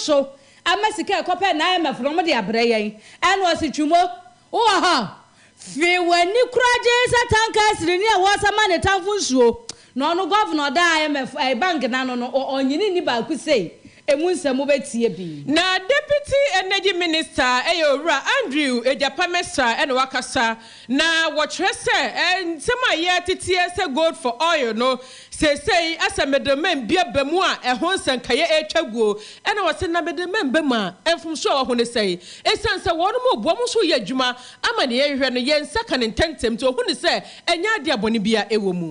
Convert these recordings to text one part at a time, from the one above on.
so ama sika a ɛkɔpɛɛ na IMF no wɔde abrɛ yɛn. Ɛna ɔse Twumo, wowɔ hɔ? Fi w'ani koraa gyee sɛ tanka asirini a wɔresa ma ne tamfo nsuo. Na ɔno gɔvena ɔda IMF ɛɛ bank no ano no ɔ ɔnyini nni baako sei. Emu nsɛm mobɛtie bi. Na Deputy Energy Minister yɛ Owura Andrew Egyapa Mensah na wakasa, na wɔkyerɛ sɛ nsɛm a yɛreteteɛ sɛ gold for oil no seesei asɛ middlemen bi aba mu a ɛho nsɛnkaeɛ retwa guo, ɛna wɔse na middlemen ba mu a mfomsoɔ a ɛwɔ ho ne sɛn? Esiane sɛ wɔnom reboa wɔn nso reyɛ adwuma ama nea yɛhwehwɛ no yɛn nsa ka no ntɛmntɛm nti wɔhu no sɛ ɛnyɛ adeɛ a bɔne biara wɔ mu.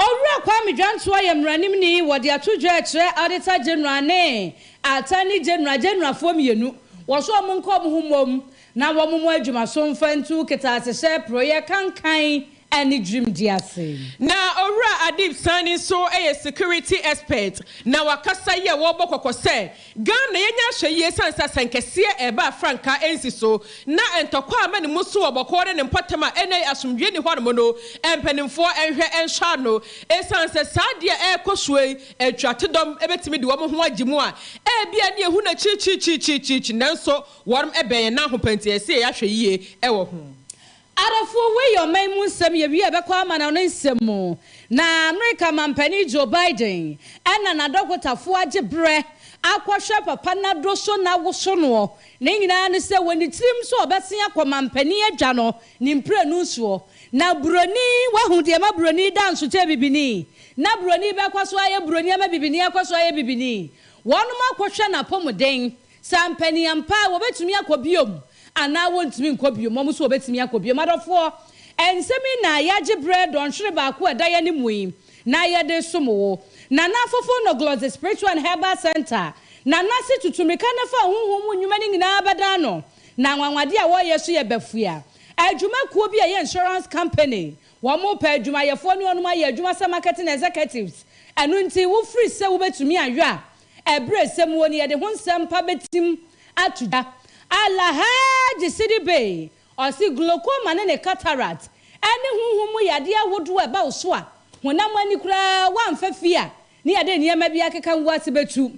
Owura Kwame Dwantoa yɛ mmaranimni, wɔde ato dwa rekyerɛ Auditor General ne Attorney General, Generalfoɔ mmienu, wɔ so wɔn nkɔ wɔn ho mmom na wɔn mmɔ adwuma so mfa ntu ketasehyɛ, porɔeɛ, kankan ne dwimdi ase. Na Owura Adib Sani nso yɛ security expert na wakasa yi a wɔrebɔ kɔkɔ sɛ Ghana yɛnyɛ ahwɛyie ɛsiane sɛ asɛnkɛseɛ ɛreba a frankaa ɛnsi so na ntɔkwa a ama ne mu so wɔ bɔkɔɔ ne ne mpɔtam a ɛnnɛ yi asomdwoeɛ nni hɔnom no mpanimfoɔ nhwɛ nsɔ ano ɛsiane sɛ saa adeɛ a ɛrekɔ soɔ yi atuatedɔm bɛtumi de wɔn ho agye mu a ebia ne yɛhu no akyirikyirikyirikyirikyiri nanso wɔn bɛn yɛn nan ho pɛ nti ɛsɛ sɛ yɛyɛ ahwɛyie wɔ ho. Adɔfoɔ, wei yɛ ɔman mu nsɛm, yɛwie a ɛbɛkɔ amanɔne nsɛm mu. Na Amerika manpanin Joe Biden na n'adɔkotafoɔ agye berɛ akɔhwɛ papa no ado so na awoso noɔ. Ne nyinaa ne sɛ wɔ ne tirim sɛ ɔbɛsen akɔ manpanin adwa no ne mprenu soɔ. Na buroni, wahu deɛ ɛma buroni da nso kyɛn bibini? Na buroni bɛkɔ so ayɛ buroni ama bibini akɔ so ayɛ bibini. Wɔnom akɔhwɛ n'apɔmuden. Sɛ ampanin ampa a wɔbɛtumi akɔ biom anaa wɔntumi nkɔ biom, wɔn nso wɔbɛtumi akɔ biom. Adɔfoɔ, nsɛm yi na yɛagye berɛ dɔnhwere baako a ɛda yɛn anim yi na yɛde resom wo. Nana Afofo Noglodze Spiritual and Herbal Centre, Nana se tutu mmirika na fa honhom mu nnwuma no nyinaa bɛdan ano, na anwanwadeɛ a wɔreyɛ so yɛ bafua. Adwuma kuo bi a ɛyɛ insurance company, wɔrepɛ adwumayɛfoɔ ne wɔnom ayɛ adwuma sɛ marketing executives, ɛno nti wofiri sɛ wobɛtumi ayɔ a, Ɛberɛ sɛ muo no yɛde ho nsɛm pa bɛtim ato dwa. Alhaji Sidi Bey, ɔse glaucoma ne ne cataract ɛne honhom mu yadeɛ ahodoɔ a ɛba wo so a honam ani koraa woamfa fie a ne yɛde nneɛma bi akeka wo ase bɛtu.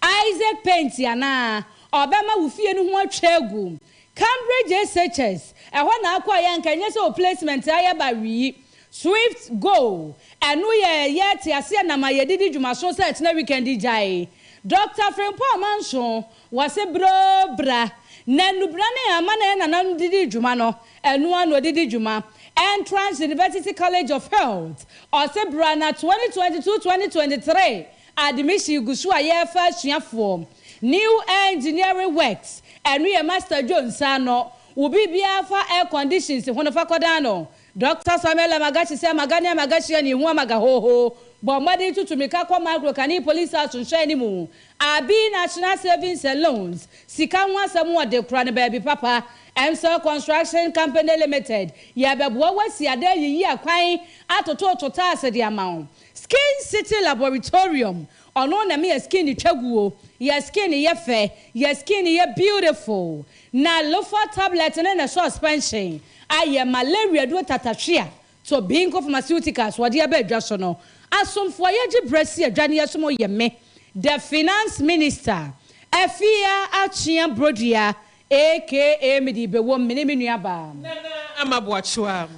Isaac Paint anaa ɔbɛma wo fie no ho atwa agu. Cambridge SHS, ɛhɔ na akɔeɛ anka ɛnyɛ sɛ wo placement ayɛ ba wii. Swift Go, ɛno yɛ yɛ teaseɛnam a yɛde di dwuma so sɛ ɛtena weekend yi gyae. Doctor Frimpong Amanso, wɔse broo bra, na nnubra ne nhama na yɛn nananom de dii dwuma no, ɛno ara na ɔde di dwuma. Entrance University College of Health, ɔse bra na 2022-2023 admission gu so a yɛrefa asuafoɔ. New Air Engineering Works, ɛno yɛ Master Joe nsa ano, wo biribiara fa air conditions ho no fa kɔdan no. Dɔkta Samuel Amagachi sɛ Amaga ne Amagachi a ne hu Amaga hoohoo bɔ mmɔden tutu mmirika kɔ Micro Kane Police House nhwɛanim mu. Abi National Savings and Loans sika ho asɛm wɔde kora no baabi papa. Emsel Construction Company Limited yɛbɛboa wo asi adan ayiyi akwan atototo tiles de ama wo. Skin City Laboratorium ɔno na ɛma yɛ skin twa guo, yɛ skin yɛ fɛ, yɛ skin yɛ beautiful. Na Lufa tablet ne ne suspension ayɛ malaria duro tatahwe a Tobinco Pharmaceuticals wɔde aba adwa so no. Asomfo a yɛgye berɛ si adwa no yɛsom yɛ me, the Finance Minister, Afia Akyea Brodua aka Mede Bewom, me ne me nuabaa. Nana Ama Boakyewa.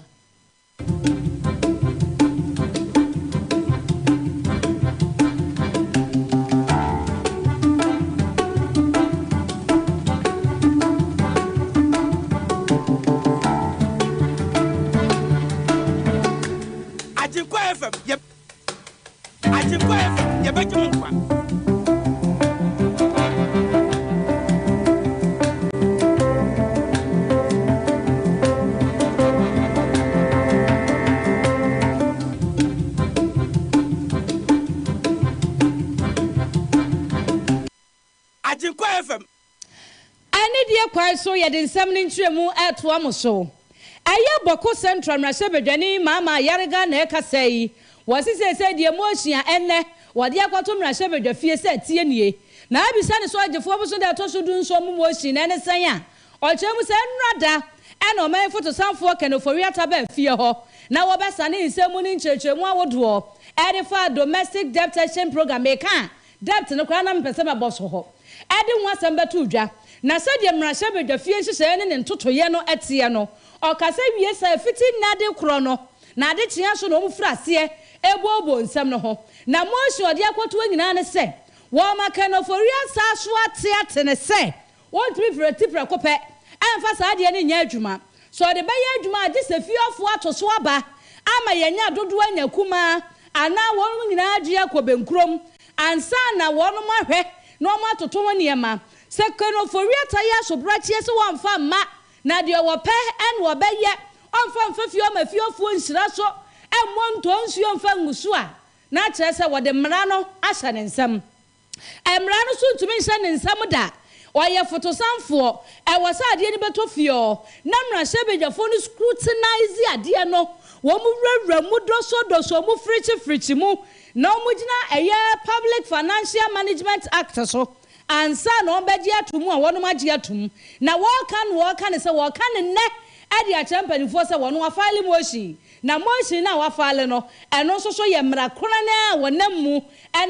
Agyenkwa FM yɛ Agyenkwa FM yɛbɛgye mo nkwa. Agyenkwa FM. Anidie kwan so yɛde nsɛm no nkyerɛmu retoa mo so. Ɛyɛ Bawku Central mmarahyɛbadwani Maama Ayariga na ɛrekasa yi. Wɔse seesei deɛ motion a ɛnnɛ wɔde akɔto mmarahyɛbadwa fie sɛ ɛteɛ nie. Na abisa ne sɛ ɔgyefoɔ boso da ɛtɔ so dunson mu motion no ɛne sɛn a, ɔkyerɛ mu sɛ nnora da ɛna ɔman fotosanfoɔ Ken Ofori-Atta baa fie hɔ na wɔbɛsane nsɛm mu ne nkyerɛkyerɛmu ahodoɔ ɛde faa Domestic Debt Exchange Programme meka a. Debt no koraa na mepɛ sɛ mɛbɔ so hɔ de ho asɛm bɛto dwa. Na sɛdeɛ mmarahyɛbadwafie nhyehyɛeɛ ne ne ntotoeɛ no teɛ no, ɔkasa wie saa fiti nnɛ de korɔ no, na adekyea so na wɔfiri aseɛ rebooboo nsɛm no ho. Na motion a ɔde akɔtoɔ nyinaa ne sɛ, wɔma Ken Ofori-Atta so ateate no sɛ Wɔntumi mfiri ati prɛko pɛ mfa saa adeɛ no nyɛ adwuma. Sɛ ɔde bɛyɛ adwuma a, gye sɛ fiefoɔ ato so aba ama yɛanya dodoɔ anya kumaa anaa wɔnom nyinaa agye akɔ bɛnkurom ansa na wɔnom ahwɛ na wɔn atoto ho nneɛma. Sɛ Ken Ofori-Atta yɛ asobrakyeɛ sɛ wɔmfa mma na deɛ wɔpɛ na wɔbɛyɛ, ɔmfa mfa fie ɔma fiefoɔ nhyira so mmɔ ntɔɔ nsuo mfa ngu so a, na akyerɛ sɛ wɔde mmara no ahyɛ ne nsam. Mmara no so ntumi nhyɛ ne nsam da. Ɔyɛ fotosanfoɔ. Ɛwɔ sɛ adeɛ no bɛtɔ fie hɔ na mmarahyɛbadwafoɔ no scrutinise adeɛ no. Wɔn wurawura mu dɔsɔdɔsɔ mu firikyifirikyi mu na wɔgyina ɛyɛ Public Financial Management Act so ansa na wɔbɛgye ato mu a wɔnom agye atom. Na wɔreka no wɔreka no sɛ wɔreka no nnɛ de akyerɛ mpanimfoɔ sɛ wɔn afile motion. Na motion no a wafile no, ɛno nso so yɛ mmara korann a wɔnam mu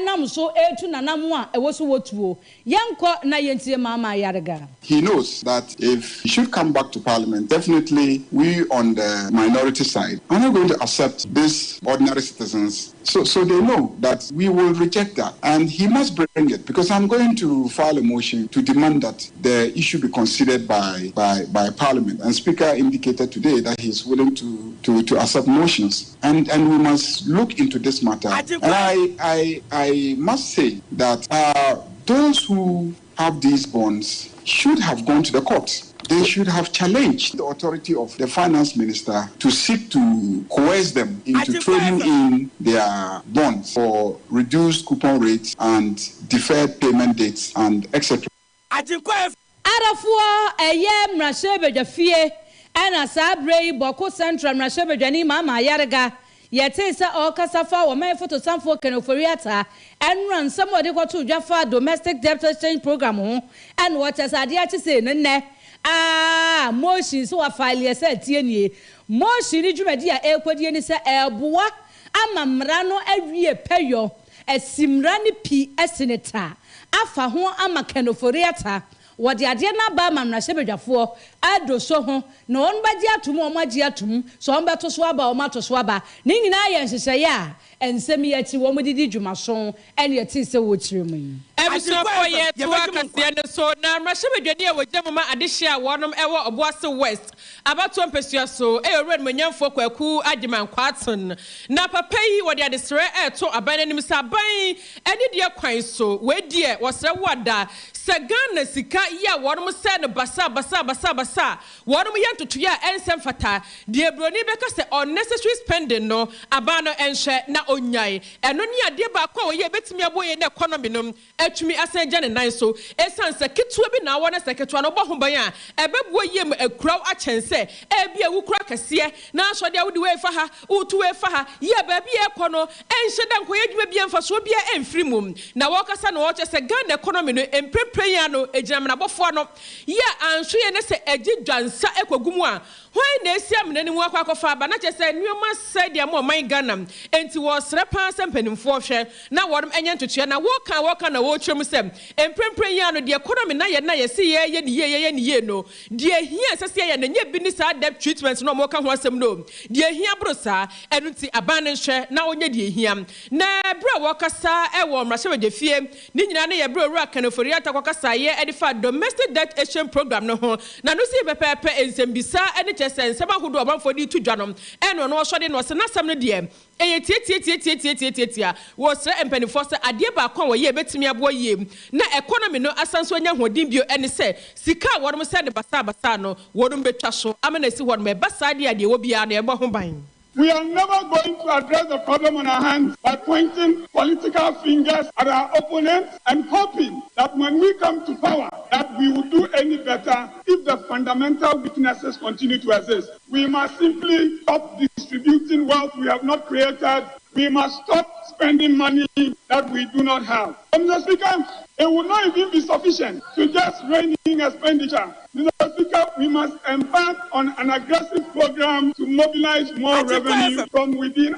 nam so retu n'anamon a ɛwɔ so wɔtuo. Yɛnkɔ na yɛntie Mahama Ayariga. He knows that if he should come back to parliament, definitely we on the minority side are not going to accept this ordinary citizens. So, so they know that we will reject that. And he must bring it because I'm going to file a motion to demand that the issue be considered by, by, by parliament. And Speaker indicated today that he's willing to, to, to accept motions. And, and we must look into this matter. And I, I, I must say that uh, those who have these bonds should have gone to the courts. They should have challenged the authority of the finance minister to seek to coerce them into trading in their bonds for reduced coupon rates and deferred payment dates and etc. Arafoɔ ɛyɛ mmarahyɛbadwafie ɛna saa berɛ yi Bawku Central mmarahyɛbadwani Mahama Ayariga yɛtee sɛ ɔrekasa fa ɔman fotosanfoɔ Ken Ofori-Atta ɛnora nsɛm a ɔde kɔtoo dwa fa Domestic Debt Exchange Programme ho ɛna ɔkyɛ sɛ adeɛ akye sei no nnɛ a motion sɛ wafaeleɛ sɛ atie nie. Motion no dwumadi a ɛrekɔdie ne sɛ ɛreboa ama mmara no awie pɛyɔ, asi mmara no pi asi no ta afa ho ama Ken Ofori-Atta. Wɔde adeɛ no aba ama mmarahyɛbadwafoɔ ado so ho na wɔn bɛgye atom a wɔn agye atom, sɛ wɔn bɛto so aba a wɔn ato so aba. Ne nyinaa yɛ nhyehyɛeɛ a nsɛm yi akyi wɔn de di dwumaso ɛne ɛtee sɛ wɔrekyerɛ mu yi. Abusuafoɔ yɛtoa kaseɛ no so na mmarahyɛbadwani a wɔgyina mu ma adehyeɛ a wɔnom wɔ Obuasi West abatoɔ mpasua so yɛ Owura Animuonyamfoɔ Kwaku Agyeman Kwarteng. Na papa yi wɔde adesrɛ reto aban no anim sɛ aban anidie kwan so wei deɛ wɔsrɛ wo ada sɛ Ghana sika yi a wɔnom sɛe no basaa basaa basaa basaa wɔnom yɛ ntotoeɛ a ɛnsɛ mfata deɛ broni bɛka sɛ unnecessary spending no aban no nhwɛ na ɔnyae ɛno ne adeɛ baako a wɔyɛ a ɛbɛtumi aboa yɛn economy no atumi asan agyina ne nan so. Esiane sɛ ketewa bi na awɔ na sɛ ketewa no wobɔ ho ban a, ɛbɛboa yie ma akura wo akyɛn sɛ ebia wokura kɛseɛ na asɔre a wode wei fa ha, woto wei fa ha, yɛ baabi a ɛrekɔ no ɛnhyɛ da nkɔyɛ adwuma biara mfasoɔ biara ɛmfiri mu. Na wɔrekasa na wɔrekyerɛ sɛ Ghana economy no mprempren yi ara no ɛgyina amenabɔfoɔ ano. Yɛ a anhwɛ yie na sɛ ɛgye dwansa kɔgu mu a, Hwan na esi amena no mu akɔ akɔfa aba? Na kyerɛ sɛ nnoɔma asɛe de ama ɔman Ghana. Enti wɔresrɛ paa sɛ mpanimfoɔ hwɛ na wɔnom nyɛ ntotoeɛ. Na wɔreka a wɔreka na wɔrekyerɛ mu sɛ mprempren yi ara no deɛ economy no ayɛ no a yɛse yɛreyɛ no yie yɛyɛ no yie no, deɛ ɛhia a ɛsɛ sɛ yɛyɛ no ɛnyɛ bi ne saa debt treatment no a wɔreka ho asɛm no o. Deɛ ɛhia boro saa. Ɛno nti aban no nhwɛ na ɔnyɛ deɛ ɛhia. Na berɛ a wɔrekasa wɔ mmarahyɛbadwafie Ne nyinaa no yɛ bere a Owura Ken Ofori-Atta kɔkasaeɛ de faa Domestic Debt Exchange Programme no ho. N'ano sii pɛpɛɛpɛ, nsɛmmisa ne kyerɛ sɛ nsɛm ahodoɔ a ɔmanfoɔ de reto dwa no, ɛna ɔno ɔsɔre na ɔse n'asɛm no deɛ ɛyɛ tiatiatiatiatiatiatia. Wɔsrɛ mpanimfoɔ sɛ adeɛ baako a wɔyɛ a ɛbɛtumi aboa yie na economy no asan so anya ahoɔden bio ne sɛ sika a wɔnom sɛe no basaabasaa no wɔnom bɛtwa so ama no asi hɔ nom. Ɛba saa deɛ a deɛ ɛwɔ biara no yɛbɛbɔ ho ban. We are never going to address the problem on our hands by pointing political fingers at our opponents and hoping that when we come to power that we will do any better if the fundamental weaknesses continue to exist. We must simply stop distributing wealth we have not created. We must stop spending money that we do not have. Mr. Speaker, it will not even be sufficient to just rein in expenditure. Mr. Speaker, we must embark on an aggressive program to mobilize more revenue from within.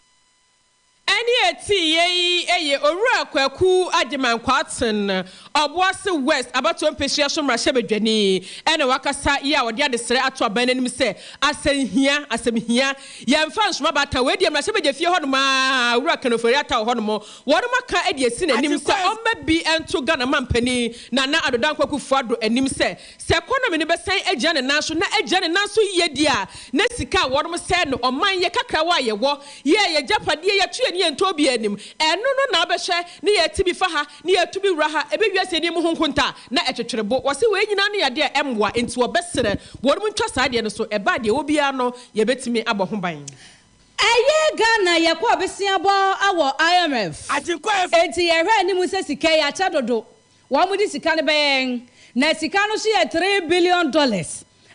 Ɛnne a ɛteeɛ yi yɛ Owura Kwaku Agyeman Kwarteng, Ɔboase West abatoɔ mpesua so mmarahyɛbadwani, ɛna wakasa yi a ɔde adesrɛ ato aban no anim sɛ asɛnhia, asɛmhia, yɛmfa nsoma baatan, wei deɛ mmarahyɛbadwafie hɔnom ara, Owura Ken Ofori-Atta wɔ hɔnom, wɔnom aka de asi n'anim sɛ ɔmma bi nto Ghana mampanin Nana Addo Dankwa Akufo-Addo anim sɛ Sɛ economy no bɛsan agyina ne nan so na agyina ne nan so yie deɛ a, na sika a wɔnom sɛe no ɔman yɛ kakrawa a yɛwɔ, yɛ yɛgyapadeɛ, yɛto yɛn ani yɛntɔ obiara anim, ɛno no na wobɛhwɛ ne yɛte bi fa ha ne yɛto bi wura ha, ɛbɛwie sɛ yɛn mu ho nkonta na ɛtwetwere bo. Wɔse wei nyinaa no yɛ adeɛ a ɛmmoa, enti wɔbɛsrɛ wɔnom ntwa saa adeɛ no so, ɛba a deɛ ɛwɔ biara no yɛbɛtumi abɔ ho ban. Ɛyɛ Ghana yɛkɔɔ beseabɔ wɔ IMF, enti yɛhwɛ anim sɛ sika yi akyɛ dodo. Wɔde sika no bɛyɛ yɛn. Na sika no nso yɛ $3 billion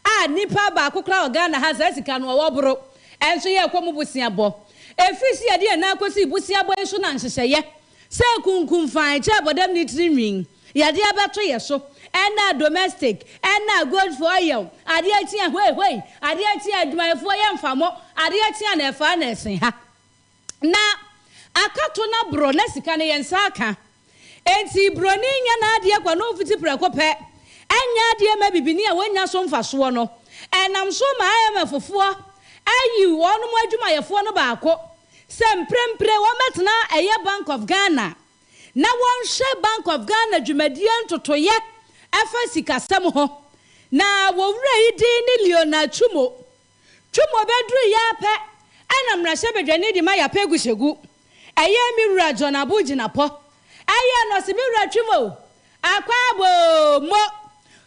a nipa baako koraa wɔ Ghana ha saa sika no ɔwɔ boro. Ɛnso yɛrekɔ mu bosea bɔ. Ɛfiri sɛ yɛde yɛn nan kɔsii bosea bɔ yi so na nhyehyɛeɛ sɛ kunkum fann kyɛ bɔdam ne tiri nwi yɛde abɛto yɛ so. Ɛna domestic, ɛna gold for oil, adeɛ kye a hoi hoi, adeɛ kye a adwumayɛfoɔ yɛmfa mo, adeɛ kye a na ɛfaa na ɛsen ha. Na akato no aboro na sika no yɛn nsa aka. Enti broni nyɛ n'adeɛ kwa na ɔmfiti prɛko pɛ nyɛ adeɛ mma bibini a wɔnnya so mfasoɔ no. Ɛnam so ma IMF foɔ ayi wɔnom adwumayɛfoɔ no baako sɛ mprempre wɔmmɛtena ɛyɛ Bank of Ghana na wɔnhwɛ Bank of Ghana dwumadie ntotoeɛ ɛfa sikasɛm ho. Na wɔwura yi din ne Leonard Twumo. Twum obeduruiɛ ara pɛ ɛna mmarahyɛbadwani de ma Yapei Gushegu ɛyɛɛ me wura John Abu Jinapɔ ɛyɛɛ no ɔse me wura Twum o akwaaba o mo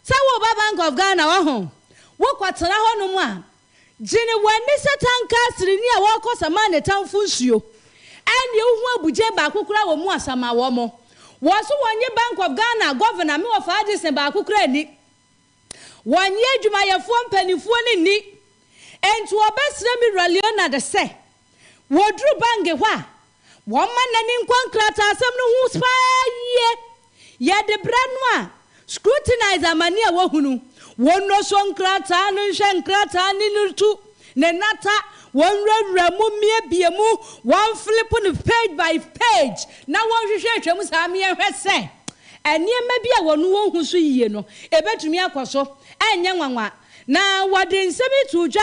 sɛ wo ba Bank of Ghana waho wo kɔ tena hɔ nom a gyene w'ani sɛ tanka sirini a wɔkɔ sama ne tamfo nsuo ɛneɛ wo hu abugye baako koraa wɔ mu asama wɔ mo wɔ so wɔnye Bank of Ghana Governor me wɔfa Addison baako koraa nni. Wɔnnye adwumayɛfoɔ mpanimfoɔ no nni. Enti wɔbɛsrɛ me wura Leonard sɛ, wɔduru Bangui hɔ a, wɔmma n'ani nkɔ nkrataasɛm no ho paa yie. Yɛde brɛ no a, scrutinize amane a wahunu, wɔnnɔsɔ nkrataa no nhwɛ nkrataa no no tu, ne nata, wɔnwurawura mu, mmiebie mu, wɔnflipo no page by page, na wɔnhwehwɛhwɛ mu saa mmeɛhwɛ sɛ nneɛma bi a wɔn wɔn ho so yie no, ebetumi akɔ so. Ɛnyɛ nwanwa. Na wɔde nsɛm yi too dwa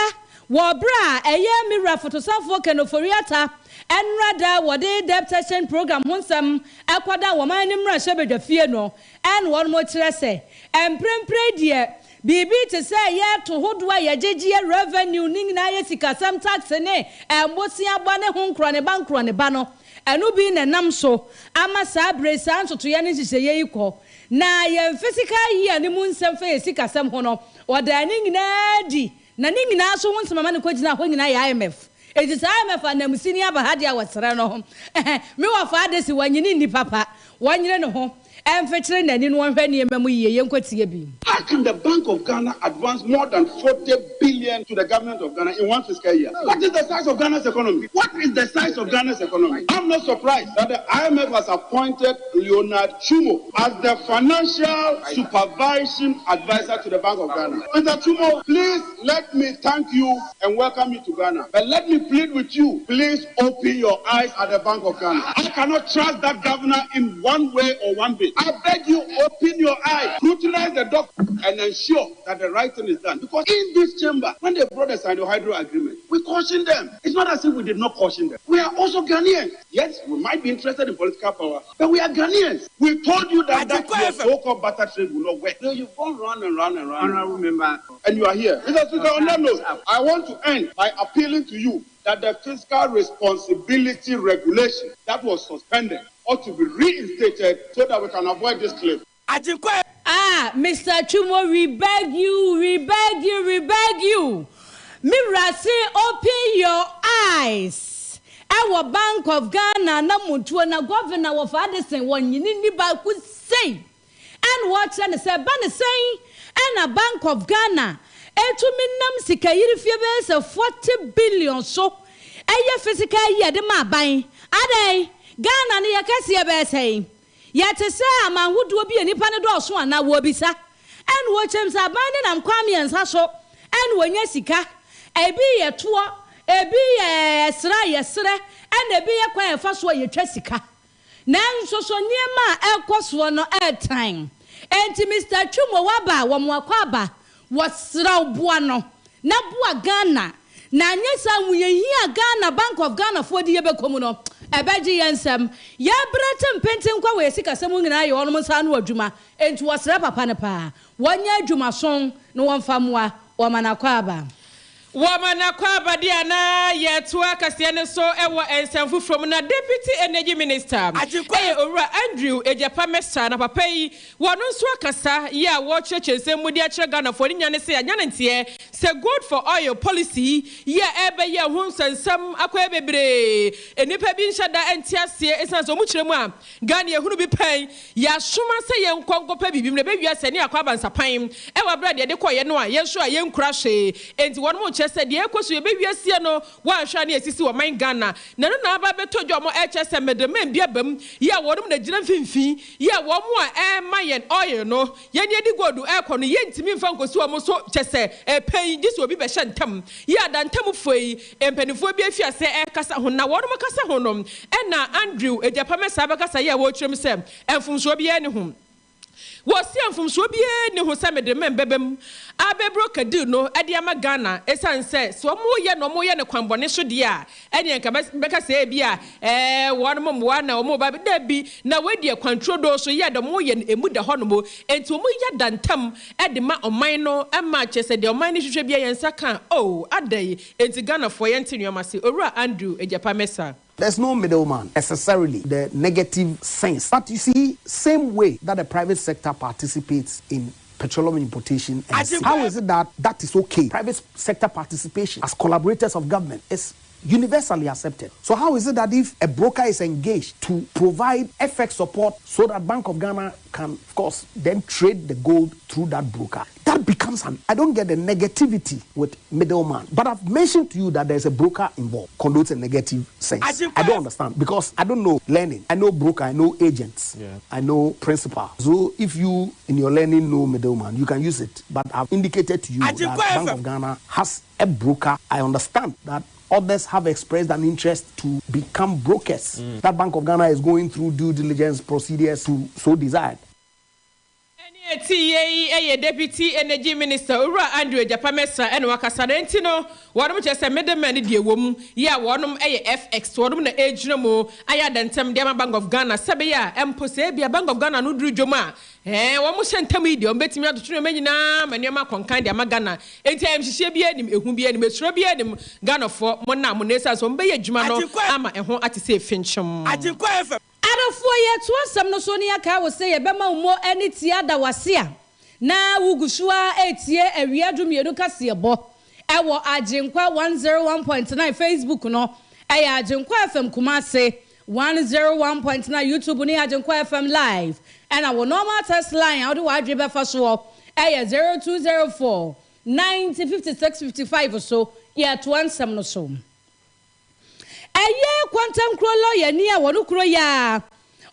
wɔ bere a ɛyɛ me wura fotosanfoɔ Ken Ofori-Atta nnora da wɔde debt exchange program ho nsɛm ɛkɔda wɔn anim mmarahyɛbadwafie no, ɛna wɔn kyerɛ sɛ mprempren deɛ biribi te sɛ yɛto hodoɔ a yɛgyegyeɛ revenue ne nyinaa yɛ sikasɛm, tax ne mmoseabɔ ne ho nkorɔneba nkorɔneba no, ɛno bi na ɛnam so ama saa bere saa ntotoeɛ ne nhyehyɛeɛ yi kɔ. Na yɛn fiscal year ne mu nsɛm fa yɛ sikasɛm ho no, ɔdaa ne nyinaa di na ne nyinaa so ho nsɛm ama ne kɔgyina hɔ nyinaa yɛ IMF. Enti saa IMF anamsini aba ha deɛ a wɔsrɛ no, me wɔfa ade si wɔnyene nni papa, wɔnyere ne ho ɛmfekyere n'ani no wɔnhwɛ nneɛma mu yie. Yɛnkɔtie bi. How can the Bank of Ghana advance more than 40 billion to the government of Ghana in one fiscal year? What is the size of Ghana's economy? What is the size of Ghana's economy? I'm not surprised that the IMF has appointed Leonard Chumo as the financial supervision advisor to the Bank of Ghana. Mr. Chumo, please let me thank you and welcome you to Ghana. But let me plead with you, please open your eyes at the Bank of Ghana. I cannot trust that governor in one way or one bit. I beg you, open your eyes, scrutinize the document, and ensure that the right thing is done. Because in this chamber, when they brought the Sino-Hydro agreement, we cautioned them. It's not as if we did not caution them. We are also Ghanaians. Yes, we might be interested in political power, but we are Ghanaians. We told you that your so-called barter trade will not work. So you've gone round and round and round. Honorable member. And you are here. Mr. Speaker, on that note, I want to end by appealing to you that the fiscal responsibility regulation that was suspended ought to be reinstated so that we can avoid this cliff. Ah, Mr. Chumo, we beg you, we beg you, we beg you. Me wura se open your eyes. Ɛwɔ Bank of Ghana na mutuo na governor wɔ fa Addison wɔ nyini ni baako sei. Ɛna wɔkyerɛ ne sɛ ba ne sɛn ɛna Bank of Ghana etumi nam sika yiri fie bɛyɛ sɛ 40 billion so ɛyɛ fiscal year de ma aban. Adan Ghana no yɛ kɛseɛ bɛyɛ sɛn? Yɛte sɛ aman ahodoɔ bi a nipa no dɔɔso anaa wɔbisa. Ɛna wɔkyɛm sɛ aban ne nam kwan mmiɛnsa so ɛna wɔnya sika. Ebi yɛ toɔ. Ebi yɛ srɛ a yɛsrɛ, ɛna ebi yɛ kwan a yɛfa so a yɛtwa sika. Nanso so nneɛma a ɛrekɔ soɔ no ɛretan? Enti Mister Twum wɔ w'aba a wɔn akɔ aba, wɔsrɛ wo boa no na boa Ghana na anyɛ saa ahohiahia a Ghana Bank of Ghana foɔ de yɛbɛkɔ mu no ɛbɛgye yɛn nsam. Yɛbrɛ te mpenten kwa wɔ yɛn sikasɛm mu nyinaa yɛ wɔnom nsa ano adwuma, enti wɔsrɛ papa no paa wɔnyɛ adwumason na wɔmfa mmoa wɔn akɔ aba. Wɔma n'akwaaba de a na yɛtoa kaseɛ no so wɔ nsɛm foforɔ mu na Deputy Energy Minister yɛ Owura Andrew Egyapa Mercer na papa yi wɔno nso akasa yi a wɔrekyerɛkyerɛ nsɛm mu de akyerɛ Ghanafoɔ ne nya ne sɛ anya ne nteɛ sɛ Gold for Oil Policy yi a ɛrebɛyɛ ho nsɛnsɛm akɔyɛ bebree nnipa bi nhyɛ da nte aseɛ ɛsiane sɛ wɔn kyerɛ mu a Ghana yɛhunu bi pɛn Yɛasoma sɛ yɛnkɔ nkɔpɛ biribi mmra bɛwia sɛ ne akɔ abansapan wɔ aberɛ a deɛ yɛde kɔeɛ no a yɛn nso a yɛnkura hwee. Enti wɔnom kyerɛ sɛ deɛ ɛrekɔ so yɛbɛwia sie no wɔanhwɛ a ne yɛasisi ɔman Ghana na ɛno na aba abɛtɔ dwa. Wɔn ɛrekyerɛ sɛ middlemen bi aba mu yi a wɔnom na gyina mfimfini yi a wɔn a ɛrema yɛn oil no yɛn yɛde gold ɛrekɔ no yɛntumi mfa nkɔsi wɔn so kyɛ sɛ ɛpɛ yi gye sɛ obi bɛhyɛ ntam yi a adantamufoɔ yi mpanimfoɔ bi afi aseɛ ɛrekasa ho na wɔnom kasa ho no ɛna Andrew Agyapame saa bɛkasa yi a wɔrekyerɛ mu sɛ mfomsoɔ biara nni ho. Wɔse mfomsoɔ biara nni ho sɛ mede me mbɛba mu abɛbro Kadir no de ama Ghana ɛsiane sɛ sɛ wɔyɛ na wɔyɛ no kwanbɔne so deɛ a ɛneɛ nka bɛka sɛ ebia ɛɛ wɔnom mmoa na wɔn ba dabi na wei deɛ kwan turodoo so yɛ dɛ wɔyɛ no ɛmu da hɔ nom enti wɔyɛ da ntam de ma ɔman no ma kyerɛ sɛ deɛ ɔman no hwehwɛ biara yɛn nsa ka oh adɛn enti Ghanafoɔ yɛnte nnoɔma ase Owura Andrew Agyapa Mensah. There's no middleman necessarily the negative sense. But you see, same way that the private sector participates in petroleum importation and sale. How is it that that is okay? Private sector participation as collaborators of government is universally accepted. So how is it that if a broker is engaged to provide FX support so that Bank of Ghana can, of course, then trade the gold through that broker, that becomes an, I don't get the negativity with middleman. But I've mentioned to you that there's a broker involved, connotes a negative sense. I don't understand because I don't know learning. I know broker, I know agents, I know principal. So if you, in your learning, know middleman, you can use it. But I've indicated to you that Bank of Ghana has a broker. I understand that others have expressed an interest to become brokers. That Bank of Ghana is going through due diligence procedures to so desired. Ɛne ɛte yie yi yɛ Deputy Energy Minister Owura Andrew Agyapa Mensah ɛna wakasa na ɛnti no wɔnom kyerɛ sɛ middlemen no deɛ ɛwɔ mu yi a wɔnom yɛ FX wɔnom na ɛgyina mu ayɛ adantam de ama Bank of Ghana sɛ ɛbɛyɛ a mpo sɛ ebia Bank of Ghana no duru dwom a ɛɛ wɔn hyɛ ntam yi deɛ wɔn bɛtumi atoto nneɛma nyinaa ma nneɛma akɔ nkan de ama Ghana enti ayamhyehyeɛ biara nnim ehu biara nnim esuro biara nnim Ghanafoɔ mo na mo na ɛsiane sɛ wɔn bɛyɛ adwuma no ama ɛho ate sɛ efinkyem. Adɔfoɔ, yɛtoa asɛm no so na yɛakae wo sɛ yɛbɛma wo mo ani tie ada wo ase a na wogu so ara retie awia dumienu kaseɛbɔ ɛwɔ Agyenkwa 101.9 Facebook no ɛyɛ Agyenkwa FM Kumasi 101.9 YouTube no yɛ Agyenkwa FM Live ɛna wo normal text line a wode w'adwene bɛfa soɔ ɛyɛ 0204 90 56 55 so yɛtoa nsɛm no so. Ɛyɛ Kwantankuro lɔyani a wɔn kuro yi ara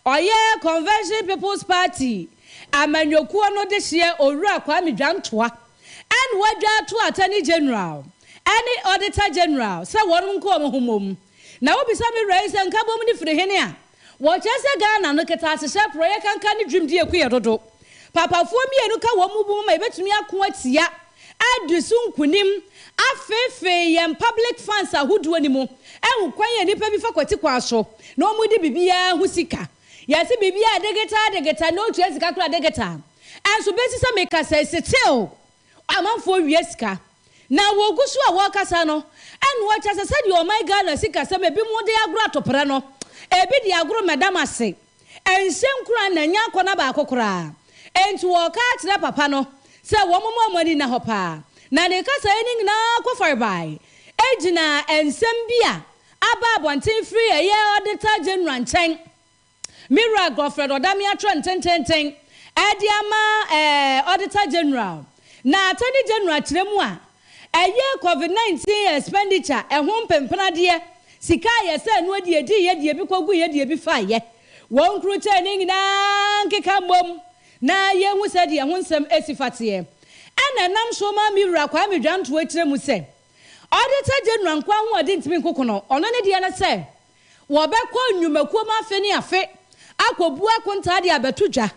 ɔyɛ Convention People's Party amanyɔkuo no dehyeɛ Owura Kwame Dwantoa ɛna wadwa ato Attorney General ɛne Auditor General sɛ wɔnom nka wɔn ho mmom. Na wobisa me wura yi sɛ nkabom no firi hene a, wɔkyerɛ sɛ Ghana no ketaahyehyɛ porɔeɛ kankan ne dwumdie ko yɛ dodo. Papafoɔ mmienu ka wɔn mu bom ma yɛbɛtumi ako atia adi so nkunim afeefee yɛn public funds ahodoɔ no mu ahu kwan a nnipa bi fa kwati kwan so na wɔde biribiara ho sika. Yɛse biribiara digital digital na ɔtua sika koraa digital. Ɛnso bɛsi sɛ mekasa yi still amanfoɔ wia sika. Na wɔgu so a wɔrekasa no ɛna wɔkyerɛ sɛ sɛdeɛ ɔman Ghana sikasɛm ebinom de agorɔ atoprɛ no ebi de agorɔ mmɛdam ase. Ɛnhyɛ nkuran na ɛnyɛ akɔnnɔ baako koraa. Enti wɔreka akyerɛ papa no sɛ wɔmma wɔn ani nna hɔ paa. Na ne kasaeɛ no nyinaa kɔ farebae gyina nsɛm bi a aba abɔnten firi ɛyɛ Auditor General nkyɛn, me wura Godfred Odame atwerɛ no tenteenten de ama Auditor General. Na Attorney General kyerɛ mu a, ɛyɛ Covid 19 expenditure ɛho mpempenadeɛ, sika a yɛsɛɛ no deɛ ɛdiiɛ, deɛ bi kɔguiɛ, deɛ bi faeɛ. Wɔn nkrukyɛɛ no nyinaa nkeka mmom na yɛnhu sɛdeɛ ɛho nsɛm si fa teɛ. Ɛna ɛnam so ma me wura Kwame Dwantoa kyerɛ mu sɛ, Auditor General nko ahoɔden ntumi nkoko no. Ɔno ne deɛ no sɛ wɔbɛkɔ nnwumakuo mu afe ne afe akɔbu akontaa de abɛto dwa.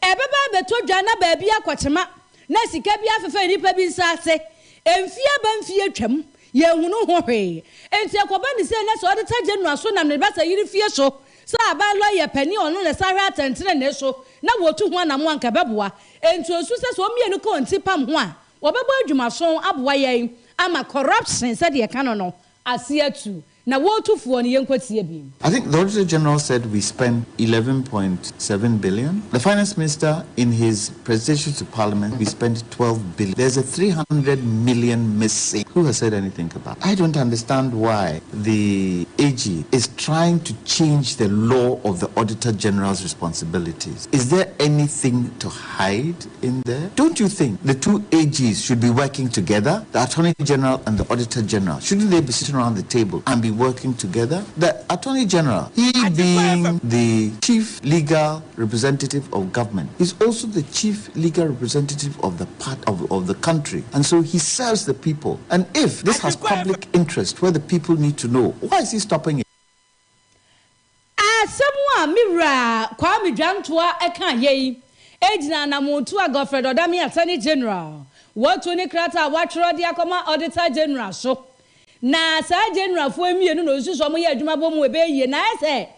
Ɛbɛba abɛtɔ dwa na baabi akɔkyema na sika bi afefa nnipa bi nsa ase. Mfie aba mfie twam, yɛnhunu ho hwee. Nti ɛkɔba ne sɛ na sɛ Auditor General so nam ne basa yere fie so sɛ aban lɔya panin ɔno ne sa hwɛ atɛntenenee so na wɔtu ho anamo anka bɛboa. Nti osu sɛ sɛ ɔmmienu ka wɔn ti pam ho a, wɔbɛbɔ adwumason aboa yɛn ama corruption sɛdeɛ ɛka no ase atu na wɔretufoɔ no yɛnkɔtie bi. I think the Auditor General said we spent 11.7 billion. The Finance Minister, in his presentation to Parliament, we spent 12 billion. There's a 300 million missing. Who has said anything about it? I don't understand why the AG is trying to change the law of the Auditor General's responsibilities. Is there anything to hide in there? Don't you think the two AGs should be working together? The Attorney General and the Auditor General. Shouldn't they be sitting around the table and be working together? The Attorney General, he being the chief legal representative of government, is also the chief legal representative of the part of the country. And so he serves the people. And if this has public interest where the people need to know, why is he stopping it? Asɛm a mewura Kwame Jantuah ɛka yei egyina anamotu a Godfred Dame, Attorney General, wɔtu ne krataa a wɔatwerɛ de akɔma Auditor General so na saa generalfoɔ mmienu na osu so ɔmo yɛ adwuma bɔ mu ebe yie. Na ayɛ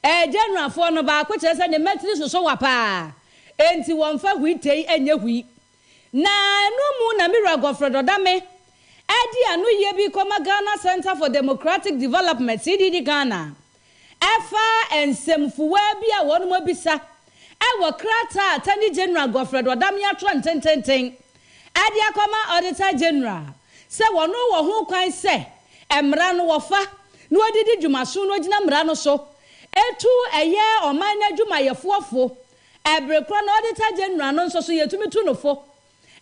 sɛ generalfoɔ no baako kyerɛ sɛ ne mmatiri soso wa paa, enti wɔmfa hui tei ɛnyɛ hui. Na ɛno mu na mewura Godfred Dame ɛde ano yie bi kɔma Ghana Center for Democratic Development, CDD Ghana, ɛfa nsɛmfuwa bi a wɔn abisa ɛwɔ krataa Attorney General Godfred Dame atwerɛ ntententen ɛde akɔma Auditor General sɛ wɔn wɔ ho kwan sɛ mmara no wɔfa na wɔdidi dwumaso na wɔgyina mmara no so etu ɛyɛ ɔman no adwumayɛfoɔ fo. Ɛbere korɔ na Auditor General no nso so yɛtumi tu no fo,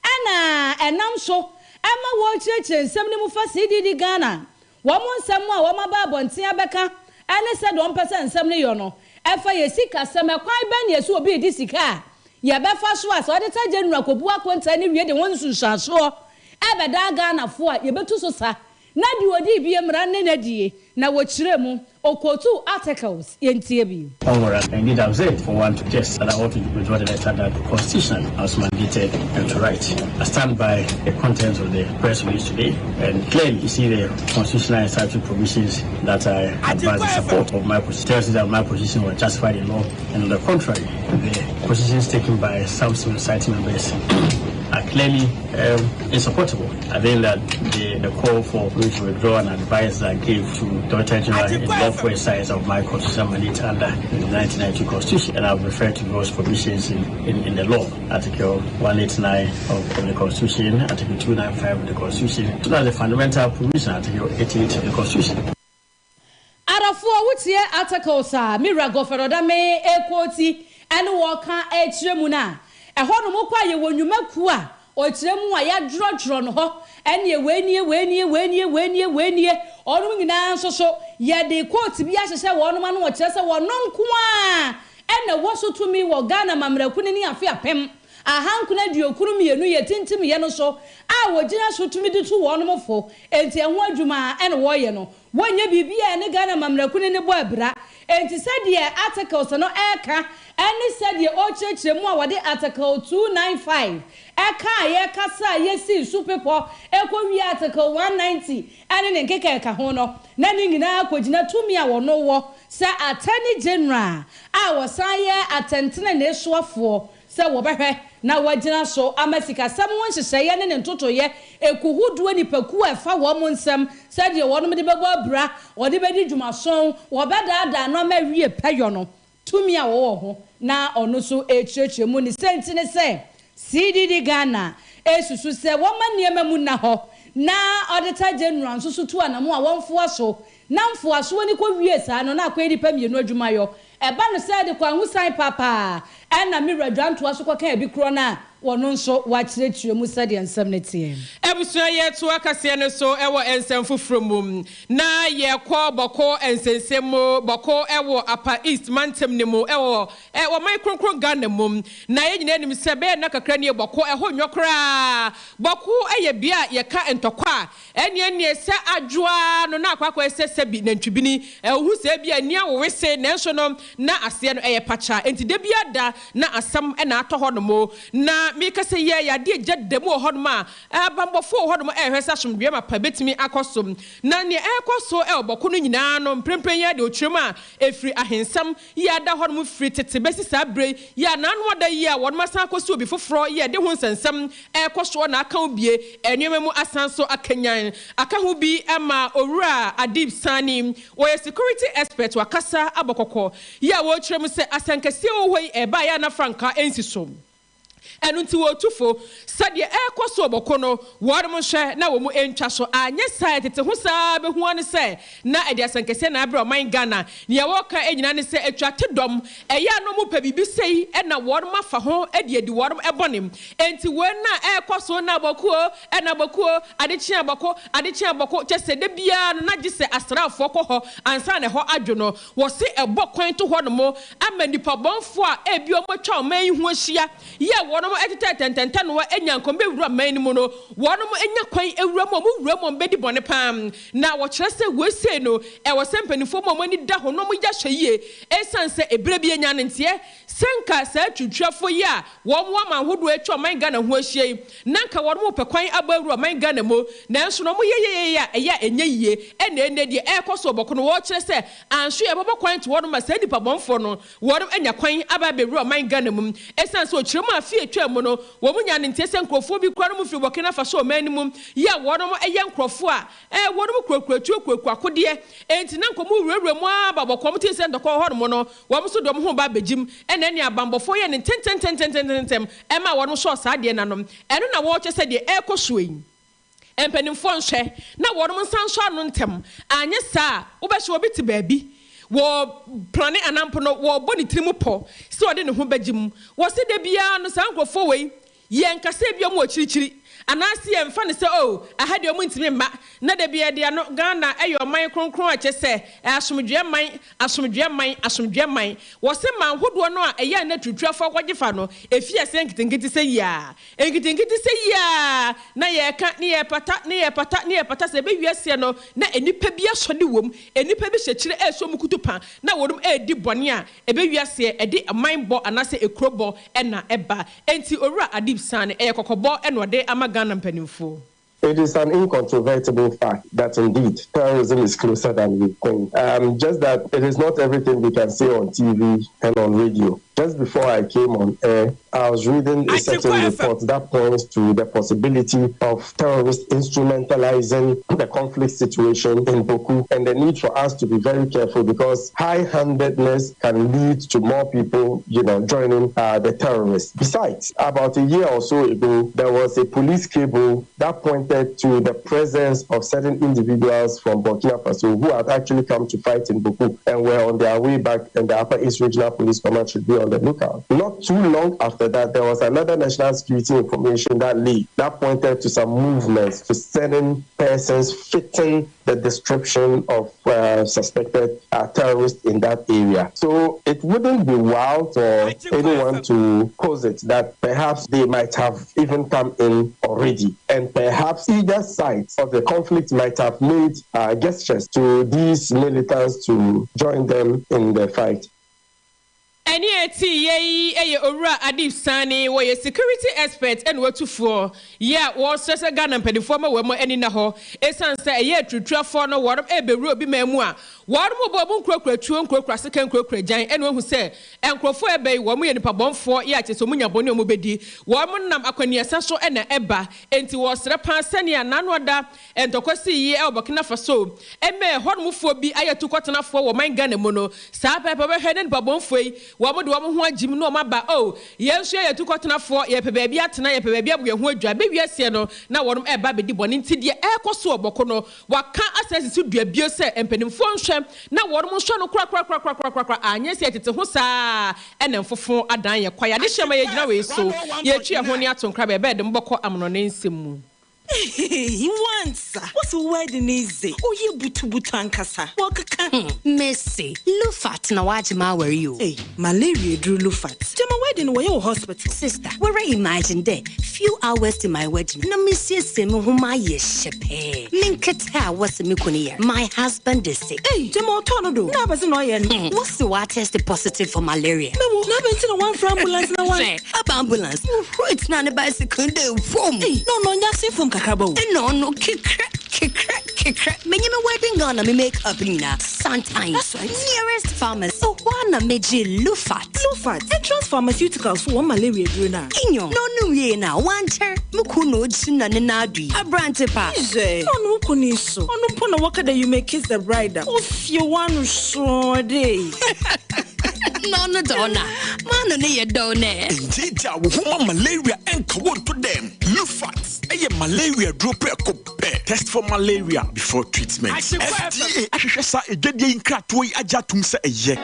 ɛna ɛnam so ɛma wɔrekyerɛkyerɛ nsɛm no mu fa CDD Ghana wɔn nsɛm a wɔn aba abɔnten abɛka ɛne sɛ deɛ wɔmpɛ sɛ nsɛm no yɔ no ɛfa yɛ sika sɛm. Ɛkwan bɛn na yɛsɛ obi di sika a yɛbɛfa so a sɛ Auditor General kɔbu akonta ne wie de wɔn nsunsuansoɔ ɛbɛda Ghanafoɔ a yɛbɛtu so sa na deɛ ɔdi bie mmara ne n'adie na wɔkyerɛ mu okotu articles yɛntie bi. Onward. Indeed, I'm said for one to test that I ought to withdraw the letter that constitutionally I was mandated to write. I stand by the contents of the press release today, and clearly you see the constitutional and statutory provisions that I advance in support of my position. Tells you that my position was justified in law, and on the contrary, the positions taken by some civil society members are clearly insupportable. I think that the call for me to withdraw and advice that I gave to the Auditor General in lawful exercise of my constitutional mandate under the 1992 Constitution, and I've referred to those provisions in the law, Article 189 of the Constitution, Article 295 of the Constitution. So that's the fundamental provision, Article 88 of the Constitution. Arafoɔ, wotie articles a mewura Godfred Dame ekoti ɛne wɔka akyerɛ mu no a, ɛhɔ nom kɔ a yɛwɔ nnwumakuo a ɔkyerɛ mu a yɛadorɔdorɔ no hɔ ɛne wei nie, wei nie, wei nie, wei nie, wei nie. Ɔnom nyinaa nso so yɛde quote bi ahyehyɛ wɔnom ano. Wɔkyerɛ sɛ wɔno nko a ɛna wɔ so tumi wɔ Ghana mamraku ne afe 1992 yɛ tintim yɛ no so a wɔgyina so tumi de tu wɔnom fo. Enti ɛho adwuma ɛna wɔreyɛ no, wɔnyɛ biribi a ɛne Ghana mamraku ne bɔ abira. Enti sɛdeɛ articles no ɛreka ɛne sɛdeɛ ɔrekyerɛkyerɛ mu a wɔde Article 295 ɛka a yɛkasa a yɛsi so pepɔ ɛkɔ wie Article 190 ɛne ne nkeka ɛka ho no, na ne nyinaa kɔgyina tumi a wɔno wɔ sɛ Attorney General a wɔsan yɛ atɛntene ne soafoɔ sɛ wɔbɛhwɛ na wɔgyina so ama sikasɛm ho nhyehyɛeɛ ne ne ntotoyɛ ekuhudoɔ nipakuo a ɛfa wɔn nsɛm sɛdeɛ wɔn de bɛbɔ abira, wɔde bɛdi dwumason, wɔbɛdaadaa no ama awie pɛyɔ no, tumi a wɔwɔ ho na ɔno nso ekyerɛkyerɛ mu. Ne sɛnti ne sɛ CDD Ghana esusu sɛ wɔma nneɛma mu na hɔ na Auditor General nso so tu anamo a wɔmfoa so na mfoasoɔ ne kɔ wie saa no na akɔyɛ nipa mmienu adwumayɔ. Ɛba no sɛ de kɔ ahosan paapaa ɛna mewura Jantuah so kɔka ebi korɔ no a. Wɔno nso wakyerɛkyerɛ mu sɛdeɛ nsɛm no teɛ. Abusua yɛtoa kaseɛ no so wɔ nsɛm foforɔ mu na yɛkɔ Bawku nsɛnsɛm mu. Bawku wɔ Upper East mantam no mu wɔ ɔman kronkron Ghana mu. Na yɛn nyinaa nim sɛ bɛyɛ nna kakra nie Bawku ɛhɔ nnwo koraa. Bawku yɛ bea a yɛka ntɔkwa a ɛneɛ neɛ sɛ adwoa no na akɔ akɔyɛ sɛ sɛbi nantwibini. Wohu sɛ ebi a ani awowe se nanso no na aseɛ no ɛyɛ pakya. Enti da biara da na asɛm na atɔ hɔ nom. Na meka sɛ yɛ yadeɛ gya da mu wɔ hɔnom a, abanbɔfoɔ wɔ hɔnom ɛrehwɛ sɛ asomdwoeɛ mapa bɛtumi akɔ so. Na nea ɛrekɔ so wɔ Bawku no nyinaa no, mprempren yi ara deɛ ɔkyerɛ mu a, ɛfiri ahensɛm yi a ada hɔnom firi tete bɛsi saa berɛ yi a n'ano ada yi a wɔnom asan akɔsi obi foforɔ yi a ɛde ho nsɛnsɛm ɛrekɔ soɔ na aka ho bie nneɛma mu asan so akanyan aka ho bi ma Owura Adib Sani. Wɔyɛ security expert, wakasa abɔ kɔkɔ yi a wɔrekyerɛ mu sɛ asɛnkɛseɛ wɔ hɔ yi ɛreba a yɛ a na frankaa ɛnsi so. Ɛno nti wɔretu fo sɛdeɛ ɛrekɔ so wɔ Bawku no, wɔnom nhwɛ na wɔn ntwa so. Anyɛ saa ɛtete ho saa bɛhu ara ne sɛ na ɛde asɛnkɛseɛ na abrɛ ɔman Ghana. Nea wɔreka nyinaa ne sɛ atwa te dɔm ɛyɛ a na wɔn pɛ biribi sei na wɔnom afa ho de adi wɔnom bɔne. Enti wei na ɛrekɔ so na Bawku o, ɛna Bawku o, ade kye a Bawku, ade kye a Bawku, kyɛ sɛ da biara no na gye sɛ asraafoɔ kɔ hɔ ansa na ɛhɔ adwo no. Wɔse ɛbɔ kwan to hɔ nom ama nnipa bɔnfoɔ a ebi wɔn atwa ɔman yi ho ahyia yi a wɔnom tetɛ tɛntɛntɛnoa anya nkɔm bɛwura man no mu no, wɔnom nya kwan awura mu a wɔn wura mu a wɔn bɛdi bɔne paa. Na wɔkyerɛ sɛ wei sei no ɛwɔ sɛ mpanimfoɔ mu a wɔn ani da hɔ na wɔn yɛ ahwɛyie ɛsiane sɛ ɛberɛ bi anya no nteɛ sɛ nka saa aturutuafoɔ yi a wɔn wɔ aman ahodoɔ atwa ɔman Ghana ho ahyia yi na nka wɔnom repɛ kwan abɔ awura ɔman Ghana mu, nanso na wɔn yɛyɛyɛyɛ a ɛyɛ a ɛnyɛ yie. Ɛna ɛnnɛ deɛ ɛrekɔ so wɔ Bawku no wɔrekyerɛ sɛ anso yɛbɛbɔ kwan to wɔnom ma saa nnipa bɔnfoɔ no wɔnom anya kwan aba abɛwura ɔman Ghana mu. Ɛsiane sɛ ɔkyerɛ mu afe a atwam mu no wɔn nyaa ne nteɛ sɛ nkurɔfoɔ bi koraa nom firi Burkina Faso ɔman no mu yi a wɔnom yɛ nkurɔfoɔ a wɔnom kurakura tuo kurakura akodeɛ enti na nka wɔn wurawura mu ara ba Bawku wɔn tee sɛ ntɔkwa wɔ hɔnom no wɔn nso de wɔn ho ba abɛgyim ɛna ɛne abanbɔfoɔ yɛ ne ntɛntɛntɛntɛntɛntɛm ɛma wɔnom sɔɔ saa adeɛ no ano. Ɛno na wɔrekyerɛ sɛ deɛ ɛrekɔ soɔ yi mpanimfoɔ nhwɛ na wɔnom nsa nsɔ ano ntɛm, anyɛ saa a wobɛhyɛ obi te baabi wɔ plane anampo no wɔrebɔ ne tirim pɔ sɛ ɔde ne ho bɛgye mu. Wɔse da biara no saa nkurɔfoɔ wei yɛn kasa bi ɔmo wɔ akyirikyiri anaasɛ yɛmfa no sɛ oh aha deɛ ɔmo ntumi mma na da biara deɛ no Ghana ɛyɛ ɔman kronkron a kyɛ sɛ asomdwoeɛ man asomdwoeɛ man asomdwoeɛ man. Wɔse man hodoɔ no a ɛyɛ a na turutuafoɔ akɔgye fa no ɛfi aseɛ nketenkete sɛ yia nketenkete sɛ yia na yɛka ne yɛpata ne yɛpata ne yɛpata sɛ ɛbɛwie aseɛ no na nnipa bi asɔde wom, nnipa bi hyɛ kyerɛ ɛso mu kutu pa na wɔnom ɛredi bɔne a ɛbɛwie aseɛ ɛde ɔman bɔ anaasɛ ekuro bɔ ɛna ɛba. Enti Owura Adib Sani ɛyɛ kɔkɔbɔ ɛna ɔde ama Ghana mpanimfoɔ. It is an incontrovertible fact that indeed terrorism is closer than we think. Just that it is not everything we can say on TV and on radio. Just before I came on air, I was reading a certain report that points to the possibility of terrorists instrumentalizing the conflict situation in Bawku and the need for us to be very careful because high-handedness can lead to more people, joining the terrorists. Besides, about a year or so ago, there was a police cable that pointed to the presence of certain individuals from Burkina Faso who had actually come to fight in Bawku and were on their way back, and the Upper East Regional Police Command should be on the lookout. Not too long after that, there was another national security information that leaked that pointed to some movements to certain persons fitting the description of suspected terrorists in that area. So it wouldn't be wild for anyone to posit that perhaps they might have even come in already. And perhaps either side of the conflict might have made gestures to these militants to join them in the fight. Ɛne ɛti yɛ yi ɛyɛ Owura Adib Sani, wɔyɛ security expert ɛna watufoɔ yɛ a wɔsrɛ sɛ Ghana mpanimfoɔ ma wɔn ani na hɔ ɛsiane sɛ ɛyɛ aturutuafoɔ no wɔn ɛbɛwura obi man mu a wɔn mo bɔ ɔmo nkurakura tuo nkurakura sika nkurakura gyan ɛna wɔn sɛ nkurɔfoɔ ɛbɛ yi wɔn yɛ nipa bɔnfoɔ yɛ akyɛ sɛ wɔn nya bɔne a wɔn bɛdi wɔn nam akwaniasa so ɛna ɛba. Enti wɔsrɛ paa sɛnea n'ano ada ntɔkwa si yi ɛwɔ Burkina Faso ɛmɛ hɔnomfoɔ bi ayɛ tukɔtenafoɔ wɔ man Ghana mu no saa pɛpɛ bɛhwɛ ne nipa bɔnfoɔ yi. Wɔn de wɔn ho agyim na wɔn aba, oh, yɛn nso yɛyɛ atukɔtenafoɔ, yɛpɛ baabi atena, yɛpɛ baabi abɔ yɛn ho adwa. Bɛwie aseɛ no, na wɔnom reba abɛdi bɔne. Nti deɛ ɛrekɔ so wɔ Bɔko no, wɔaka asan asi so dua bio sɛ mpanimfoɔ nhwɛ na wɔnom nsɔ no korakorakorakorakorakora, anyɛ sɛ yɛtete ho saa a, ɛna mfofo adan yɛn kwaeɛ. Adehyeɛ ma yɛgyina wei so, yɛretwi yɛn ho ne ato nkrabea, ɛbɛyɛ de mobɛkɔ amanɔne nsɛm mu. Eii wansa wose wo wedding yi dze ɔyɛ butubutu ankasa wɔkeka ho. Mese Lufat na wagye m'awar yi o. Ei malaria eduru Lufat. Gyama wedding no wɔyɛ wɔ hospital. Sister, woara imagine dɛ few hours to my wedding na mesiesie mo ho mayɛ hyɛpɛɛ, me nketse a wɔse me kun yar, my husband is sick. Ei gyama ɔtɔɔ no do na abɛdze na ɔyɛ no. Wɔse ɔatest positive for malaria. Mewo na abɛn ntsi na wɔammfrɛ ambulance na wɔan. Hwɛ, aba ambulance. Wohuroi tsenaa ne bicycle no dɛ vwoom. Ei, na ɔno ɔnnyɛ ase fam kakraba o. Nna ɔno kekrɛ, kekrɛ, kekrɛ. Menye me wedding gown na me make up nyina santan. That's right. Nearest pharmacy, hɔ ara na megyee Lufat. Lufat, Entrance Pharmaceuticals fo hɔn malaria edur no a. Nyew, na ɔnom wiei no a, ɔannkyɛr, mo kun na ogyina ne nan do yi. Aberantse pa. Hwɛ, na ɔno wo kun yi so, ɔno mpo na wɔka dɛ you may kiss the bride a, ofie w'ano sɔɔ dɛ. Na ɔno dze ɔno a, m'ano no yɛ dɛw nɛ. Ngyeegyaa wo ho ma malaria nka wo nto dɛm. Lufat yɛ malaria duro prɛko pɛ. Test for malaria before treatment. FDA ahwehwɛ saa adwadie yi nkratoɔ yi agye atom sɛ ɛyɛ.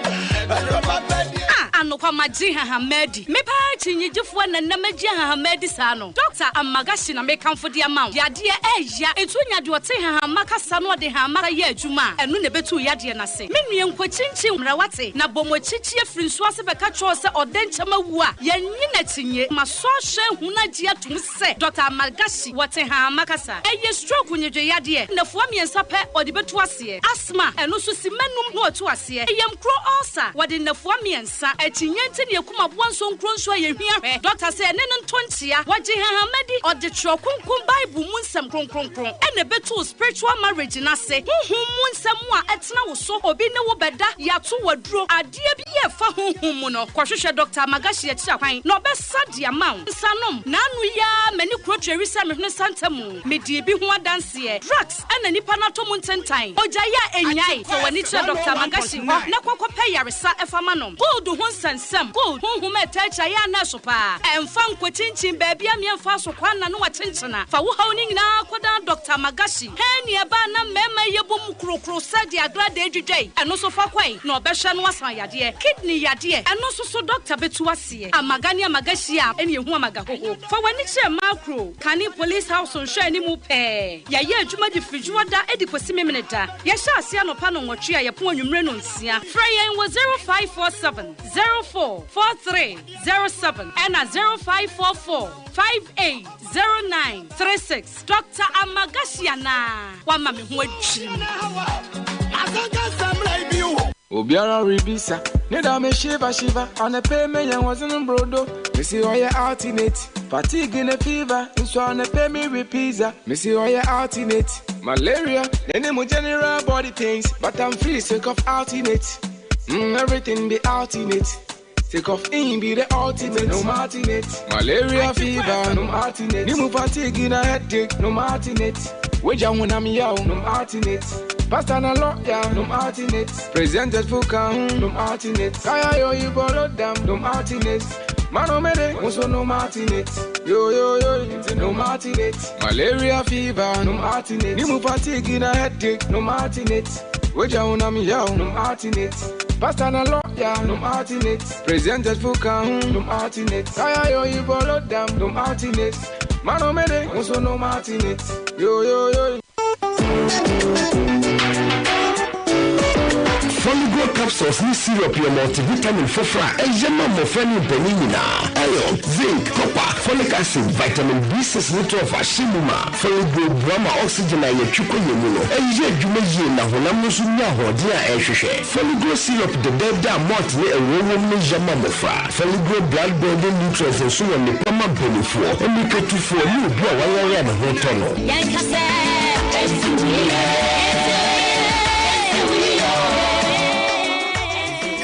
Ah, anokwa magye nhahamma adi. Me paa kyinnyegyefoɔ na nnɛ magye nhahamma adi saa no. Dɔkta Amagashi na mekamfo de ama wo. Yadeɛ ɛɛya, nti wonya deɛ ɔte nhahamma kasa na ɔde nhahamma yɛ adwuma a, ɛno na ɛbɛtu wo yadeɛ no ase. Me nua nkɔkyinkyin mmra wate na bɔ mo akyikyi afiri nsuo ase bɛka kyerɛ wo sɛ ɔdɛ nkyɛm awu a yɛnnye no akyinnye. Masɔ ahwɛ ahu no agye atom sɛ Dɔkta Amalgashi wɔ Tehama kasa. Ɛyɛ stroke nnwedwe yadeɛ. Nnafua mmiɛnsa pɛ ɔde bɛtu aseɛ. Asthma ɛno nso simma num na watu aseɛ. Yamkuro ulcer wɔde nnafua mmiɛnsa. Akyinnye nti na yɛkum aboa nso nkuro nso a yɛhwia hwɛ. Dɔkta sɛ ɛne no nto nkyea. Wɔgye hahama di. Ɔde twerɛ kronkron Bible mu nsɛm kronkronkron ɛna ɛbɛtu spiritual marriage no ase. Honhom mu nsɛm a ɛtena wo so, obi ne wo bɛda, yɛato wo aduro, adeɛ bi a ɛfa honhom mu no, kɔhwehwɛ Dɔkta Magashi akyiri akwan na ɔbɛsa de ama wo. Nsanom, N'ano yi ara m'ani kuro tweri sɛ me hwene santa mu. Medii bi ho adanseɛ. Drugs na nipa no atɔ mu ntentan. Ogyae a ɛnnyae. Fa w'ani kyerɛ Dɔkta Magashi hɔ na kɔ kɔpɛ yaresa fa ma no. Gold ho nsɛnsɛm, Gold, honhom a ɛtaa akyi ayɛ a na ɛso paa. Ɛmfa nkɔkyinkyin baabi a meɛmfa so kwan na ne wakyenkyena. Fa wo haw no nyinaa kɔdan Dɔkta Magashi. Hɛn nea ɛbaa na mmarima yi yɛbɔ mu krokro sɛ deɛ agradaa dwidwa yi, ɛno nso fa kɔe na ɔbɛhwɛ no asan yadeɛ. Kidney yadeɛ, ɛno nso so dɔkta bɛtu aseɛ. Amaga ne amaga hyia a, ɛne ɛhu amaga hoho. Fa w'ani kyerɛ Makro, Kane Police House nhwɛanimu pɛɛ. Yɛyɛ adwuma de firi Dwoɔda de kɔsi Memeneda. Yɛhyɛ aseɛ anɔpa nnɔnwɔtwe a yɛpɔn anwummere nnɔnsia. Frɛ yɛn wɔ 0547 04 43 07 ɛna 0544 58 09 36. Doctor Amagashi anaa? Wama me ho adwiri me. Obiara rebisa ne da me shiva shiva anɔpa me yɛn wɔdze mbrodo mesi ɔyɛ alternate fatigue ne fever nso anɔpa me we pizza mesi ɔyɛ alternate malaria ne mu general body pains but I'm free sick of alternate mm, everything be alternate Take off in be the ultimate, no alternate. Malaria fever, no alternate. Nimu fatigue na headache, no alternate. Weja when I'm yow, no alternate. Pastor na lawyer, no alternate. Presented for can, no alternate. Kaya yo you borrow them, no alternate. Mano mede, also no alternate. Yo yo yo, no alternate. Malaria fever, no alternate. Nimu fatigue na headache, no alternate. Weja when I'm yow, no alternate. Pastor na lawyer, no alternate. Presented for can, no alternate. Kaya yo you borrow them, no alternate. Mano mede, also no alternate. Yo yo yo. Foligo capsules ne syrup yɛ multivitamin foforo a ɛyɛ ma mmofra ne mpanyin nyinaa. Iron, zinc, copper, folic acid, vitamin B6 ne 12 ahyɛ mu ma. Foligo boa ma oxygen a yɛtwe kɔ yɛn mu no yɛ adwuma yie na honam no nso nya ahoɔden a ɛhwehwɛ. Foligo syrup dɛdɛɛdɛ a malt ne ɛwoɔ wom no yɛ ma mmofra. Foligo blood building nutrients nso wɔ nnepa ma mpanimfoɔ, mmirikatufoɔ ne obi a wayare a ne ho tɔ no.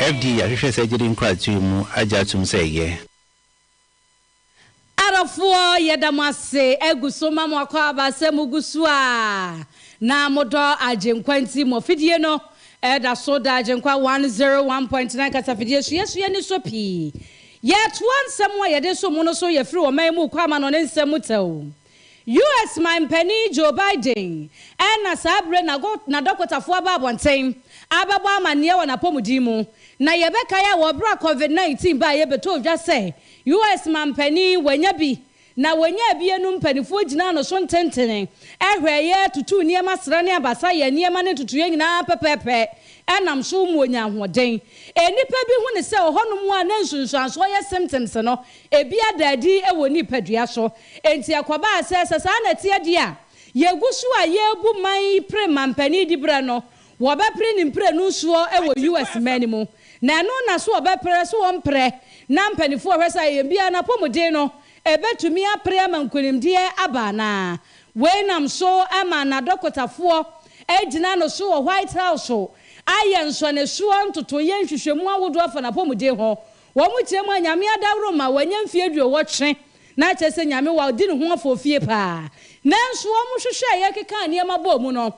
FDA ahwehwɛ saa gyidi nkratoɔ yi mu agye atom sɛ ɛyɛ. Adɔfoɔ yɛda mo ase agu so ma mo akwaaba sɛ mo gu so a na modɔ Agyenkwa nti mo afidie no. Ɛda so da Agyenkwa 101.9 kasafidie so. Yɛso yɛn ani sɔ pii. Yɛtoa nsɛm a yɛde som mo no so yɛfiri ɔman mu rekɔ amanɔne nsɛm mu tɛw. US. Manpanin Joe Biden na saa berɛ n'adɔkotafoɔ aba abɔnten abɛbɔ amanneɛ wɔ n'apɔmuden mu. Na yɛbɛkae a wɔ berɛ a Covid 19 baeɛ bɛtɔɔ dwa sɛ US. Manpanin wanya bi Na wɔnyaa bi no, mpanimfoɔ gyinaa no so ntentene, hwɛeɛ, tutuu nneɛma sra ne abasa, yɛɛ nneɛma ne ntotoeɛ nyinaa pɛpɛɛpɛ, nam so ma ɔnyaa ahoɔden. Nnipa bi hu no sɛ ɔhɔnom a na nsunsuansoɔ yɛ symptoms no, ebi ada adi wɔ nipadua so. Enti ɛkɔbaa sɛ, sɛ saa na ɛteɛ deɛ a, yɛgu so a yɛrebu man yi pere mampanin diberɛ no, Wɔbɛpere ne mprenu soɔ wɔ US man mu, na ɛno na so wɔbɛpere so wɔmprɛ, na mpaninfoɔ hwɛ sɛ ayɛyɛ biara n'apɔmuden no ɛbɛtumi apere ama nkunimdie aba anaa. Wei nam so ma n'adɔkotafoɔ agyina no so wɔ White House ayɛ nsɔnesoɔ ntotoeɛ nhwehwɛmu ahodoɔ afa n'apɔmuden ho. Wɔn kyerɛ mu a Nyame adaworoma wanya mfeɛ aduowɔtwe na kyerɛ sɛ Nyame wadi ne ho afɔfie paa. Nanso wɔn hwehwɛeɛ kekaa nneɛma bɔɔ mu no,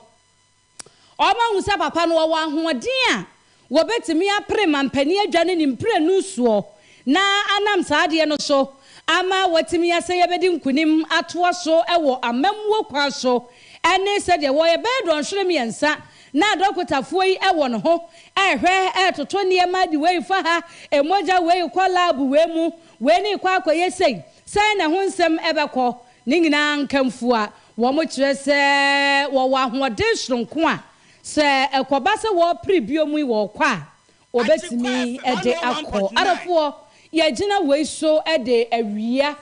Wɔahu sɛ papa no ɔwɔ ahoɔden a wɔbɛtumi apere mampanin adwa ne ne mprenu soɔ na anam saa adeɛ no so ama watumi asɛe abɛdi nkunim atoa so wɔ amammuo kwan so ne sɛdeɛ wɔyɛ bɛyɛ dɔnhwere mmiɛnsa na adɔkotafoɔ yi wɔ ne ho rehwɛ retoto nneɛma de wei fa ha, mogya wei kɔ lab wei mu, wei ne rekɔ akɔyɛ sei, sɛn na ɛho nsɛm bɛkɔ. Ne nyinaa nkamfua Wɔkyerɛ sɛ wɔwɔ ahoɔden soronko a sɛ ɛkɔba sɛ wɔrepere bio mu yi wɔrekɔ a, wɔbɛtumi de akɔ. Adɔfoɔ, yɛgyina wei so de awia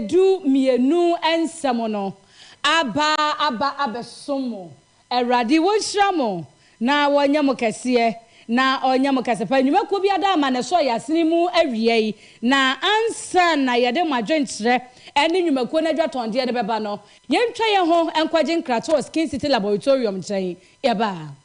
du-mmienu nsɛm no aba aba abɛsom mo. Awurade wɔnhyira mo na wɔnyɛ mo kɛseɛ na ɔnyɛ mo kɛse pa. Nnwumakuo bi ada ama na ɛsɔɔ yɛn asene mu awia yi, na ansa na yɛde mo adwenkyerɛ ne nnwumakuo no adwatɔndeɛ no bɛba no, yɛntwa yɛn ho nkɔgye nkratoɔ wɔ Skin City Laboratorium nkyɛn. Yɛba a.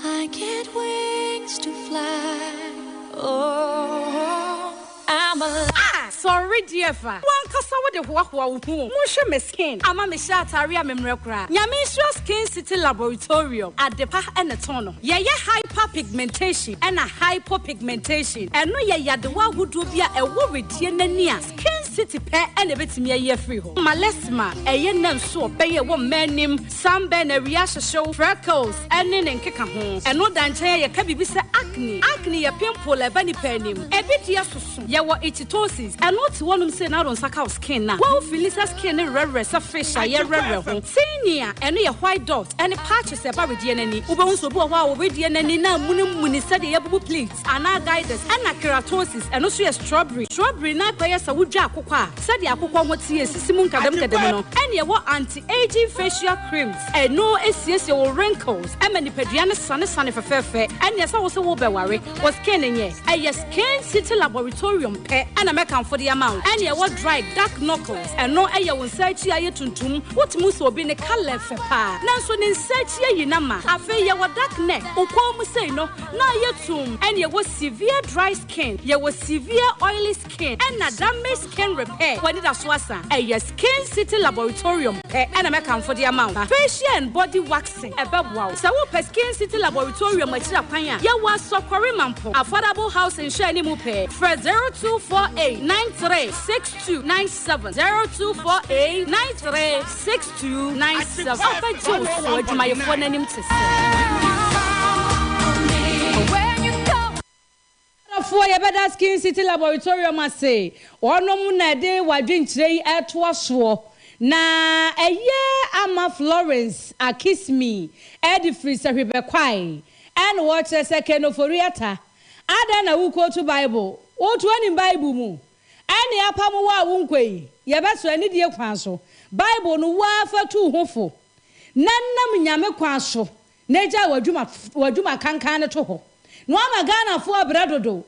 I get wings to fly, oh, I'm alive. Ah! Sɔre deɛ fa wankasa wode hoahoa wo ho o. Monhwɛ me skin ama me hyɛ ataare a memmerɛ koraa. Nyame nhyira Skin City Laboratorium adepa na ɛtɔn no. Yɛyɛ hyper pigmentation ɛna hypo pigmentation ɛno yɛ yadewa ahodoɔ bi a ɛwɔ wedeɛ n'ani a Skin City pɛ na ɛbɛtumi ayi afiri hɔ. Malesma ɛyɛ nɛnso ɔbɛyɛ ɛwɔ mmaa anim, sunburn, awia ahyehyew, freckles ɛne ne nkeka ho. Ɛno da nkyɛn a yɛka biribi sɛ acne. Acne yɛ pimple a ɛba nipa anim. Ɛbi deɛ soso. Yɛwɔ ichthyosis, ɛno te hɔnom sei na wode wo nsa ka wo skin no a, wo feeli sɛ skin no werɛwerɛ sɛ fish a yɛwerɛwerɛ ho. Tinea, ɛno yɛ white dot ɛne patches a ɛba wedeɛ no ani. Wobɛhu sɛ obi wɔ hɔ a wedeɛ no ani no amunimuni sɛdeɛ yɛabubu plate anaa guiders. Ɛna keratosis, ɛno nso yɛ strawberry. Strawberry no akɔyɛ sɛ wodwa akokɔ a, sɛdeɛ akokɔ ho teɛ ɛsisi mu nkadamkadam no. Ɛna ɛwɔ anti-aging facial creams, ɛno siesie wo wrinkles ɛma nipadua no sanesane fɛfɛɛfɛ. Ɛneɛ sɛ wo se wobɛware, wo skin nyɛ, ɛyɛ Skin City Laboratorium pɛ na mɛkamfo de ama wo. Ɛne ɛwɔ dry dark knuckles, ɛno ɛyɛ wo nsa akyi ayɛ tuntum, wotumi hu sɛ obi ne colour fɛ paa nanso ne nsa akyi ayi no ama. Afei yɛwɔ dark neck, wo kɔn mu sei no na ayɛ tumm. Ɛne ɛwɔ severe dry skin, yɛwɔ severe oily skin ɛna damaged skin repair, w'anidaso asa. Ɛyɛ Skin City Laboratorium pɛ na mɛkamfo de ama wo. Facial and body waxing, ɛbɛboa wo. Sɛ wopɛ Skin City Laboratorium akyiri akwan a, yɛwɔ Asɔkɔre Mampong, Affordable Housing nhwɛani mu pɛɛ. Frɛ 0248 93 6297, 0248 93 6297. Ɔbɛgye wo so, adwumayɛfoɔ no anim te sɛ. Adɔfoɔ, yɛbɛda Skin City Laboratorium ase, wɔnom na ɛde w'adwenkyerɛ yi retoa soɔ. Na ɛyɛ ama Florence Akismi de firi Sahwibɛkwae ɛna wɔkyerɛ sɛ Ken Ofori-Atta, adɛn na wokootu Bible? Woto anim Bible mu? Ɛne apam wo a wonkɔ yi, yɛbɛsrɛ anidie kwan so. Bible no, wo ara fa tu wo ho fo na nam Nyame kwan so Na gyae w'adwuma w'adwuma kankan no to hɔ na wama Ghanafoɔ abrɛ dodo.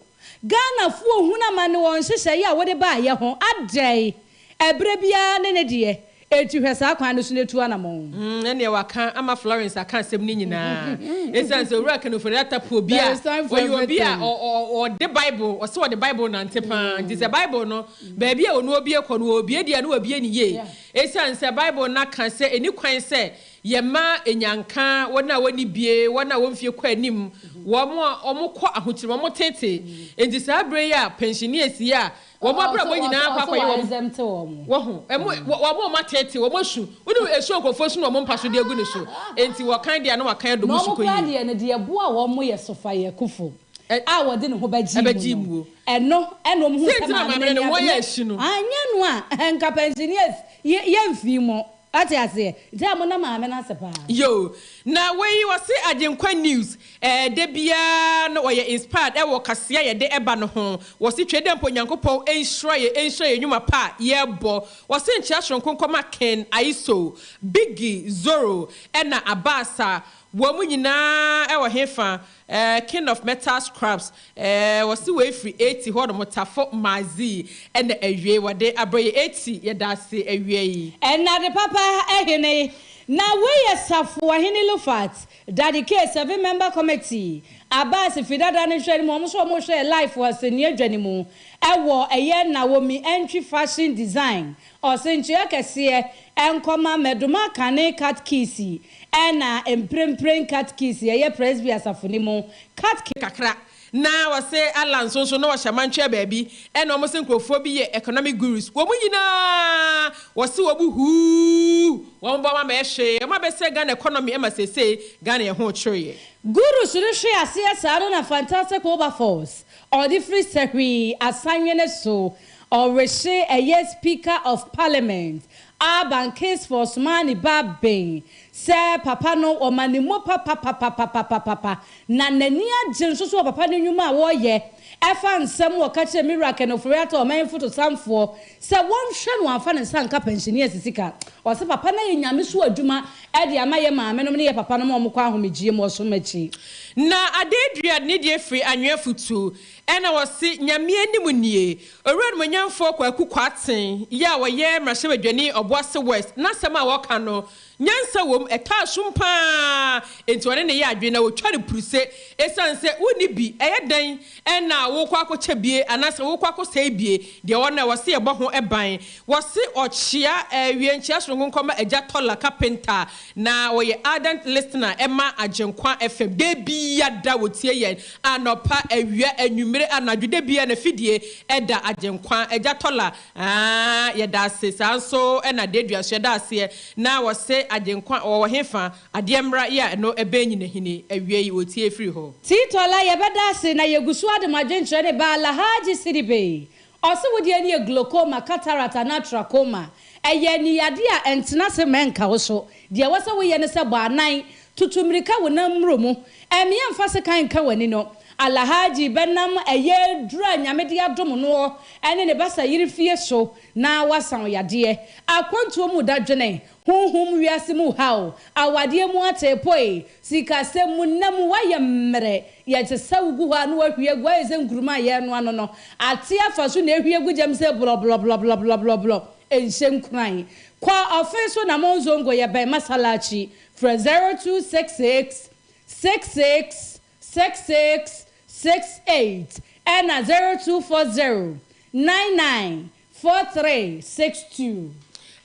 Ghanafoɔ hunu amane wɔ nhyehyɛeɛ a wode baeɛ ho. Adɛn? Ɛberɛ biara ne ne deɛ. Enti hwɛ saa kwan no so na tu anamɔn. Mm, ɛnneɛ waka ama Florence aka asɛm no nyinaa. Esiane sɛ Owura Ken Ofori-Atta po obi a, ɔyɛ obi a ɔde Bible, ɔse ɔde Bible nante paa. Nti sɛ Bible no, baabi a ɔno obie kɔ no, ɔbie deɛ a na wabie no yie. Esiane sɛ Bible no aka sɛ ɛni kwan sɛ. Yɛma ɛnyanka wɔn a wɔnni bie, wɔn a wɔn mfie kɔ anim, wɔn a wɔkɔ ahokyere mu, wɔtete. Enti saa berɛ yi a pensioners yi a wɔn abrabɔ nyinaa akɔ akɔyɛ wɔn, wahu, ɛmo, wɔn a wɔatete, wɔn asu, wonim esu a nkurɔfoɔ su na wɔn mpa so de agu ne so. Enti wɔkan deɛ a na wɔakan adɔ mu Na su wɔn kɔ koraa yie. deɛ no, deɛ ɛboa wɔn yɛ Sofayɛ Kufo a wɔde ne ho bɛgyee Ɛbɛgyee mu no. muo. Ɛno na wɔn hu Sei sɛ nti na maame maame no no ani ne ho abere. ayɛ ahyi no. Anyɛ no a, nka pensioners yɛ, yɛmfii mo. Wate aseɛ? Nti a monna maame no ase paa. Yoo na wei wɔse Agyenkwa news eh da biara no ɔyɛ inspired ɛwɔ kasea yɛde ɛba no ho wɔse twe dɛ mpo Nyankopɔn nhyira yɛ nhyira yɛ nwuma pa a yɛbɔ wɔse nkyea soronko nkɔma Ken Aiso Biggie Zoro ɛna Abaasa wɔn nyinaa ɛwɔ hefa Eh king of metal scraps eh wɔse wei firi Eti hɔ nom Tafo Mazi ɛna awiei wɔde abrɛ yɛ Eti yɛdaase awia yi. Ɛna ade papa hene. Na wei yɛ Safoahene Lufat, Daddy K, 7 member committee, Abbas Fidada no hwɛ no mu, wɔn nso wɔn hwɛɛ live wɔ asɛnnua dwa no mu ɛwɔ ɛyɛ Naomi Antwi Fashion Design, ɔsenkyerɛ kɛseɛ ɛnkɔma Mɛdoma Kane Katkisi ɛna mprempren Katkisi ɛyɛ Presby asafo no mu Katkisi. Kakra na wɔse Allah nso nso na wɔhyɛ mantwea baabi ɛna wɔn se nkurɔfoɔ bi yɛ economic gurus wɔn nyinaa wɔse wɔn huu wɔn bɔ wɔn ama ɛhwee wɔn abɛsɛ Ghana economy ɛma seesei Ghana yɛ ho kyereɛ. Gurus no hwe aseɛ saa no na Fantastic Wilberforce ɔde firi Sɛhwi Asanwene so ɔrehye ɛyɛ Speaker of Parliament Alban Kingsford Sumani Bagbin sɛ papa no ɔma ne mu papapapapapapa na n'ani agye nso so wɔ papa no nnwuma a wɔreyɛ ɛfa nsɛm wɔka kyerɛ Mira Ken Ofori-Atta ɔman fotosanfoɔ sɛ wɔnhwɛ no amfa ne nsa nka pensioners sika. Ɔsɛ papa no yɛ Nyame so adwuma ɛde ama yɛ maame nom ne yɛ papa nom a wɔkɔ ahomegyeɛ mu ɔsom akyi. Na adeedua ne deɛ firi anwea futu ɛna wɔse Nyame anim nie. Owura Animuonyamfoɔ Kwaku Kwarteng yi a ɔyɛ mmarahyɛbadwani Obuasi West n'asɛm a wɔka no nyansa wom, ɛtɔ asom paa, enti ɔne no yɛ adwene na wɔtwa no puruse esiane sɛ wonni bi, ɛyɛ dɛn na wokɔ akɔkyɛ bie anaasɛ wokɔ akɔsɛe bie, deɛ ɔwɔ no ɛwɔ se yɛbɔ ho ban. Wɔse ɔkyea awie nkyea soronko nkɔma Agya Tɔla Kapenta na ɔyɛ ardent listener ɛma Agyenkwa FM da biada wɔtie yɛn anɔpa, awia, anwummere, anadwo da biara n'afidie ɛda Agyenkwa. Agya Tɔla aah yɛda ase saa nso ɛna Dedua nso yɛda aseɛ na wɔse Agyenkwa ɔwɔ hefa adeɛ mmra yɛ a ɛno ɛbɛn nyinahini awie yi wɔtie firi hɔ. Tiitɔla yɛbɛda ase na yɛgu so ade mo adwenkyerɛ ne ba Alhaji Sidibe. Ɔse wo deɛ ne yɛ glaucoma, cataract anaa trachoma. Ɛyɛ aniyade a ɛntena ase ma ɛnka wo so. Deɛ ɛwɔ sɛ woyɛ ne sɛ bɔ anan, tutu mmirika wo nan mmuro mu. Ɛmmea mfa sekan nka w'ani no. Alhaji bɛnam ɛyɛ duru a Nyame de adom noɔ ɛne ne basa yere fie so na wasan wo yadeɛ. Akwantuo mu dadwene, honhom wiase mu haw, awadeɛ mu ateepoe, sikasɛm mu nna mu woayɛ mmerɛ, yɛte sɛ wogu hɔ a na woahwie agu ayɛ sɛ nkuruma a yɛrenoa no no, ate afa so na ehwie gu gyam sɛ blɔblɔblɔblɔblɔblɔ nhyɛ nkuran. Kɔ ɔfe so na mo nzongo yɛ bɛn Masalachi frɛ 0266 66 66 68 ɛna 0240 99 43 62.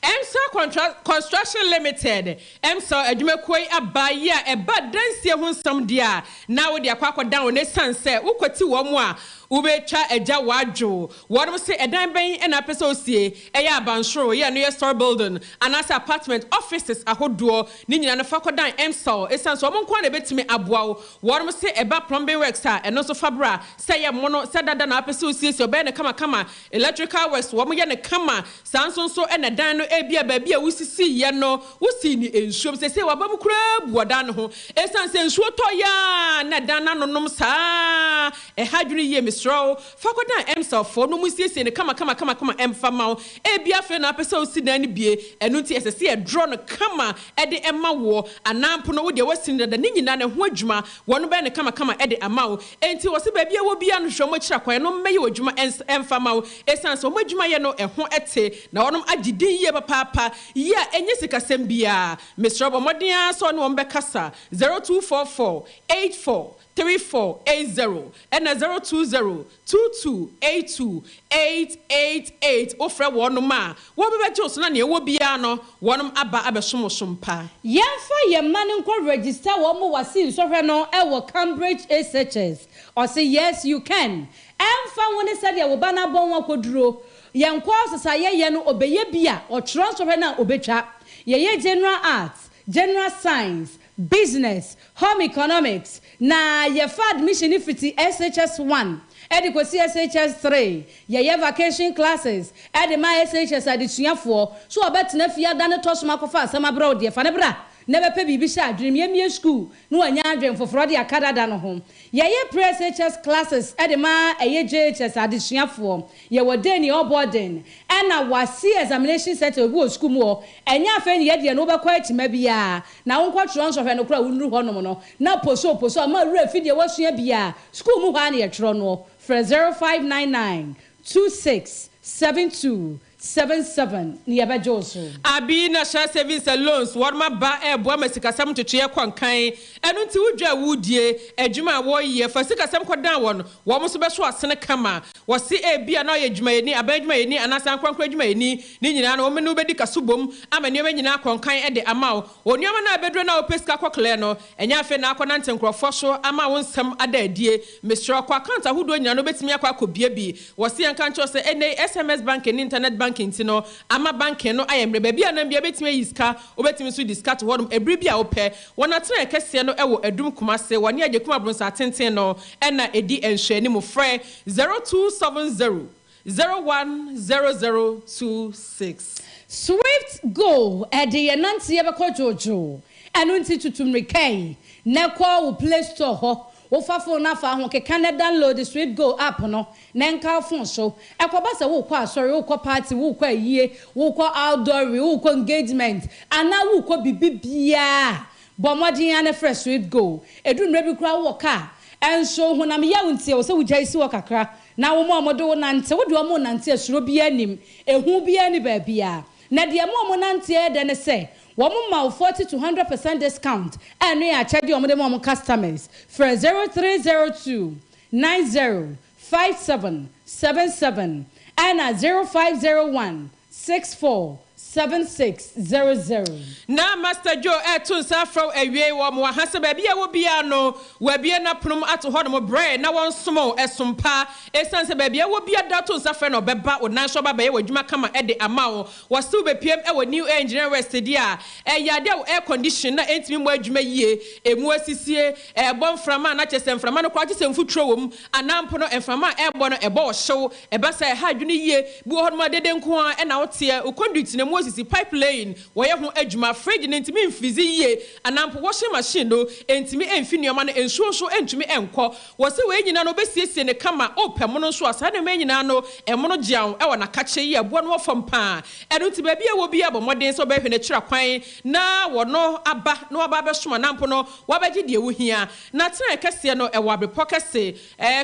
Emsal Construction Limited, Emsal adwumakuo yi aba yi a ɛba dansie ho nsɛm deɛ a na wode akɔ akɔdan wɔn esiane sɛ wokɔti wɔn a wobɛtwa agya wadwo wɔn sɛ ɛdan bɛn ɛna apɛ sɛ osie, ɛyɛ abansoro yɛ no yɛ store building anaasɛ apartment, offices ahodoɔ ne nyinaa no fa kɔdan Emsal esiane sɛ wɔn nko na ebɛtumi aboa wo. Wɔn sɛ ɛba plumbing works a ɛno nso fa bra sɛ yɛ mono sɛ dada na apɛ sɛ osiesie ɔbɛyɛ no kamakama, electrical works wɔn yɛ no kama saa nso ɛna dan no ebi a baabi a wosisi yɛ no wosi ne nsuom sɛ waba mu koraa bu ɔdan no ho esiane sɛ nsuo tɔ yaa na dan no anonom saa ɛha dwene yie. Mesrɛ wo fa kɔdan Emsalfoɔ no mu siesie no kama kama kama kama ɛmfa ma wo. Ebi afei na apɛ sɛ osi dan no bie, ɛno nti ɛsɛ sɛ yɛdorɔ no kama ɛde ɛma woɔ anaa mpo no wodeɛ wasi no dada ne nyinaa ne ho adwuma wɔn bɛyɛ no kama kama ɛde ama wo. Enti wɔsi baabi a wɔ bia no hwehwɛ wɔn akyiri akwan no mmɛyɛ wɔ adwuma ɛmfa ma wo esiane sɛ wɔn adwuma yɛ no ɛho ɛte na wɔn agye din yie papaapa yie a ɛnyɛ sikasɛm biara. Mesrɛ bɔ mmɔden ara sɛ ɔne wɔn bɛkasa 0244 84. 3480 ɛna 020 22 82 888. Wofrɛ wɔnom a, wɔbɛbɛgye wo so na nea ɛwɔ biara no wɔnom aba abɛsom wo som pa. Yɛmfa yɛn mma no nkɔ register wɔn mo wasi nsɔhwɛ no wɔ Cambridge SHS. Ɔse yes you can. Ɛmfa ho ne sɛdeɛ wo ba no abɔn ho akɔduro, yɛn courses a yɛyɛ no ɔbɛyɛ bi a ɔtwerɛ nsɔhwɛ no a ɔbɛtwa. Yɛyɛ General Arts, General Science, Business, Home Economics, na yɛfa admission no fiti SHS 1 de kɔsi SHS 3. Yɛyɛ vacation classes de ma SHS adesuafoɔ, so ɔbɛtena fie adane tɔsom akɔfa asɛm abrɛ wo deɛ, fa no bra na bɛpɛ biribi hyɛ adwenem. Yɛmmue sukuu na wanya adwene foforɔ de aka dada no ho. Yɛyɛ pre-SHS classes de ma ɛyɛ JHS adesuafoɔ. Yɛwɔ day ne ɔboarding ɛna WASSCE examination center obi wɔ sukuu mu hɔ. Ɛnyɛ afei ne yɛdeɛ no wobɛkɔ akyima biara na wonkɔtwerɛ nsɔhwɛ no koraa a wonnuru hɔnom no na poso poso ama werɛ afi deɛ woasua biara. Sukuu mu hɔ ara na yɛtwerɛ noɔ. Frɛ 0599 26 72 77 na yɛbɛgye wo so. Abi National Savings and Loans wɔnom aba ɛreboa ma sikasɛm ntotoeɛ kɔ nkan. Ɛno nti wo dwa a woredie, adwuma a woreyɛ, fa sikasɛm kɔdan wɔn, wɔn nso bɛso asene kama. Wɔse ebia na ɔyɛ adwumayɛni, aban adwumayɛni anaasɛ ankorankoro adwumayɛni, ne nyinaa no wɔn ne wo bɛdi kaso bom ama nneɛma nyinaa akɔ nkan de ama wo. Wɔ nneɛma no a ɛbɛduro no a wopɛ sika kɔklɛ no, ɛnyɛ afei na akɔnante nkurɔfoɔ so ama wo nsɛm ada adie. Mesrɛ wo, kɔ account ahodoɔ nyinaa no wobɛtumi akɔ akɔbue bi. Wɔse yɛnka nkyerɛ wo sɛ ɛnnɛ yi SMS banking ne internet banking nti no ama banking no ayɛ mmerɛ. Baabi a nam biara wobɛtumi ayi sika, wobɛtumi nso de sika to hɔnom ɛberɛ bi a wopɛ. Wɔn atenaeɛ kɛseɛ no wɔ Adum Kumase, wɔne Agyekum Abronsah tenten no na ɛdi nhwɛanimu. Frɛ 0270 010026. Swift Go de yɛn nanteɛ bɛkɔ dwoodwoo. Ɛno nti tutu mmirika yi na kɔ wo Play Store hɔ. Wofa fon no afa ahokeka na download Swift Go app no na ɛnka wo fon so. Ɛkɔba sɛ worekɔ asɔre, worekɔ party, worekɔ ayie, worekɔ outdooring, worekɔ engagement anaa worekɔ biribi biara a, bɔ mmɔden ara na frɛ Swift Go. Ɛduru mmerɛ bi koraa wowɔ car nso honam yaw nti ɛwɔ sɛ wogyae si hɔ kakra na wo ma wɔde wo nante. Wode wɔn renante a suro biara nnim, ehu biara nni baabiara. Na deɛ ɛma wɔnante yɛ dɛ ne sɛ, wɔma wo 40 to 100 percent discount a ɛno yɛ akyɛdeɛ a wɔde ma wɔn customers. Frɛ 0302 90 57 77 ɛna 0501 64 76 00. Na Master Joe reto nsa afrɛ wo awiei wɔ mo ha sɛ baabi a ɛwɔ biara no, wɔabue n'apono mu ato hɔnom brɛ na wɔnsom wo ɛsom pa. Esiane sɛ baabi a ɛwɔ biara da to nsa frɛ no ɔbɛba wo nan so aba abɛyɛ w'adwuma kama de ama wo. Wɔse wobɛpiem wɔ New Air Engineering West deɛ a, ɛyɛ adeɛ a wo air condition no a ɛntumi mmɔ adwuma yie, ɛmu asisie, ɛrebɔ mframa a na kyerɛ sɛ mframa no koraa gye sɛ mfuturo wɔ mu anaa mpo no mframa a ɛrebɔ no ɛbɔ ɔhyew, ɛba saa a ɛha adwene yie. Bi wɔ hɔnom a dede nko ara na woteɛ, wo conduit no ɛmu asisi, pipe laying, wɔyɛ ho adwuma, fridge no ntumi mfrizi yie anaa mpo washing machine no ntumi mfi nneɛma no, nsuo nso ntumi nkɔ. Wɔse wei nyinaa no wobɛsiesie no kama, wopɛ mono nso a saa nneɛma yi nyinaa no ɛmono gyeaw wɔ n'akakye yi a ɛboɔ no wɔ fam paa. Ɛno nti baabi a ɛwɔ biara bɔ mmɔden sɛ wobɛhwɛ n'akyiri akwan na wɔno aba na waba abɛsom anaa mpo no wabɛgye deɛ wohia. N'atenaeɛ kɛseɛ no ɛwɔ Abrepɔ kɛse,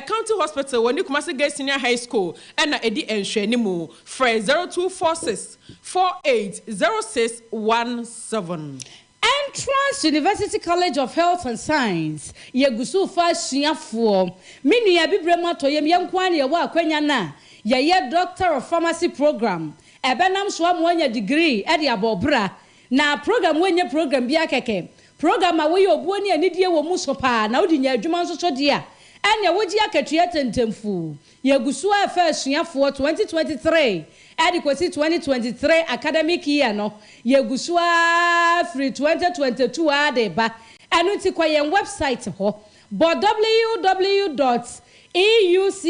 County Hospital wɔ ne Kumasi Gay Senior High School na ɛdi nhwɛanimu. Frɛ 0246 48 0617. Entrance University College of Health and Science, Yɛgu so refa asuafoɔ. Me nua Abibirem Atɔyam, yɛn nko ara na yɛwɔ akwanya no a yɛyɛ Doctor of Pharmacy program. Ɛbɛnam so ama woanya degree de abɔ wo bra. Na program wei nyɛ program biara kɛkɛ. Program a woyɛ obuo ne anidie wɔ mu so paa na wode nya adwuma nso so deɛ a, ɛnneɛ wogye akatua tɛntɛmfuu. Yɛgu so ara refa asuafoɔ 2023 de kɔsi 2023 academic year no, yɛgu so ara firi 2022 ara de reba. Ɛno nti kɔ yɛn website hɔ, bɔ www dot euchs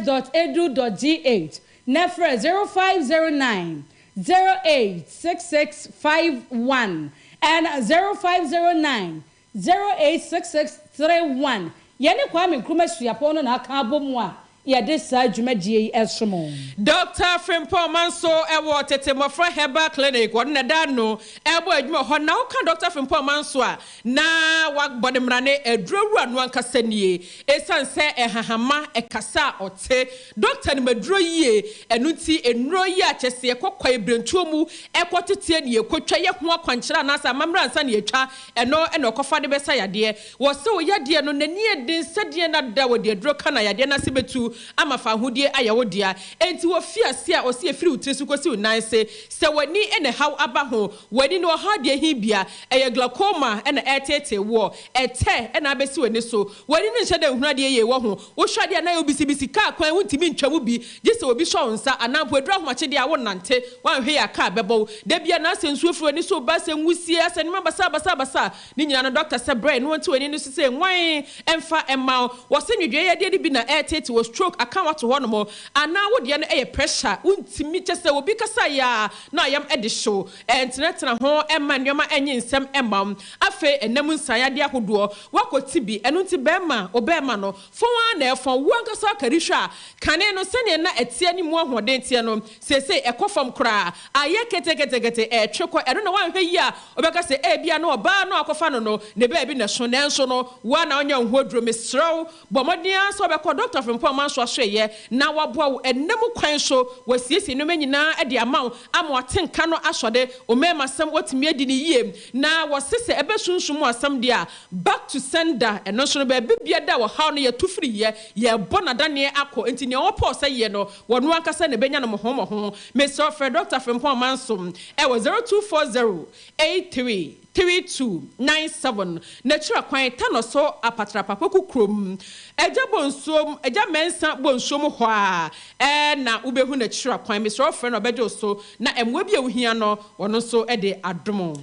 dot edu dot gh na frɛ 0509 086651 and 0509 086631. Yɛne Kwame Nkrumah Suapɔn no na aka abɔ mu a. yɛde saa dwumadie yi som mo. Dɔkta Frimpong Manso wɔ Tete Mmɔfra Herbal Clinic, wɔno na ɛda ano rebɔ adwuma wɔ hɔ. Na woka Dɔkta Frimpong Manso a, na wabɔ ne mmrane, aduro wura no ankasa nie. Esiane sɛ nhahamma kasa a ɔte dɔkta no maduro yie, ɛno nti nnuro yi a kyerɛ sɛ yɛkɔ kwaebirentuo mu kɔ teteɛ ne yɛkɔtwa yɛ ho akwankyerɛ anaasɛ amammerɛ ansa na yɛatwa, ɛno na ɔkɔfa de bɛsa yadeɛ. Wɔse wo yadeɛ no n'ani yɛ den sɛdeɛ na da wɔde aduro ka no a yadeɛ no ase bɛtu ama fawohodie ayɛ wo dea. Enti wɔfii aseɛ a ɔse ɛfiri wo tiri so kɔsi wo nan ase sɛ w'ani na ɛhaw aba ho, w'ani no ɔhaw deɛ he bia, ɛyɛ glaucoma na ɛreteetee woɔ, ɛtɛ na abɛsi w'ani so, w'ani no nhyɛ da nhunu adeɛ yie wɔ ho, wohwɛ adeɛ a na ayɛ wo bisibisi, kaa kwan wontumi ntwa mu bi gye sɛ obi sɔ wo nsa anaa mpo ɛduru ahomakye deɛ a wonnante, woanhwɛ yie a kaa bɛbɔ wo, da bia na asɛ nsuo firi w'ani so reba, asɛ nwusie, asɛ nneɛma basaa basaa basaa, ne nyinaa no dɔkta sɛ brɛ na wɔnte w'ani no so sɛ nwan mfa mma wo, wɔse nwedweɛ yadeɛ no bi na ɛreteetee wo, stroke aka wo ato hɔnom, anaa wo deɛ no yɛ pressure, wontumi, kyerɛ sɛ obi kasa yɛ a na ayam de hyew, Ntenatena ho mma nneɛma nnye nsam mma wo. Afei nna mu nsaeyadeɛ ahodoɔ, woakɔ ti bi, ɛno nti bɛrima, wo bɛrima no, fɔn ara na ɛfɔn. Wo ankasa wokari hwɛ a, kane no sɛdeɛ na ɛteɛ ne mu ahoɔden teɛ no, seesei ɛkɔ fam koraa. Ayɛ ketekete, ɛretwe kɔ. Ɛno na woanhwɛ yie a, wobɛka sɛ ebia na ɔbaa no a wakɔfa no no, ne baabi na ɛso. Nanso no, wo ara na wonyɛ wo ho aduro. Mesrɛ wo, Bɔ mmɔden ara sɛ wobɛkɔ Dɔkta Frimpong Amanso asoɛeɛ na waboa wo ɛnna mu kwan so, wasiesie nneɛma nyinaa de ama wo ama wate nka no asɔde, wo mmarimasɛm woatumi adi no yie, na wɔse sɛ ɛbɛ sunsum mu asɛm deɛ a, back to sender, ɛno nso no baabi bia da a ɔhaw no yɛto firi yɛ, yɛrebɔ no adaneɛ akɔ, nti nea ɔpɔɔ sɛ yɛ no, wɔno ankasa na ɛbɛnya no mmɔho mmɔho. Mesrɛ wo frɛ Dɔkta Frimpong Amanso wɔ 0240 83 3297 N'akyira kwan, Tanɔ so Apatrapa Poku kurom, Agya Bonsuom, Agya Mɛnsa Bonsuom hɔ ara na wobɛhu n'akyira kwan. Mesrɛ wo frɛ no ɔbɛgye wo so na mmoa bi a wohia no ɔno nso de adom wo.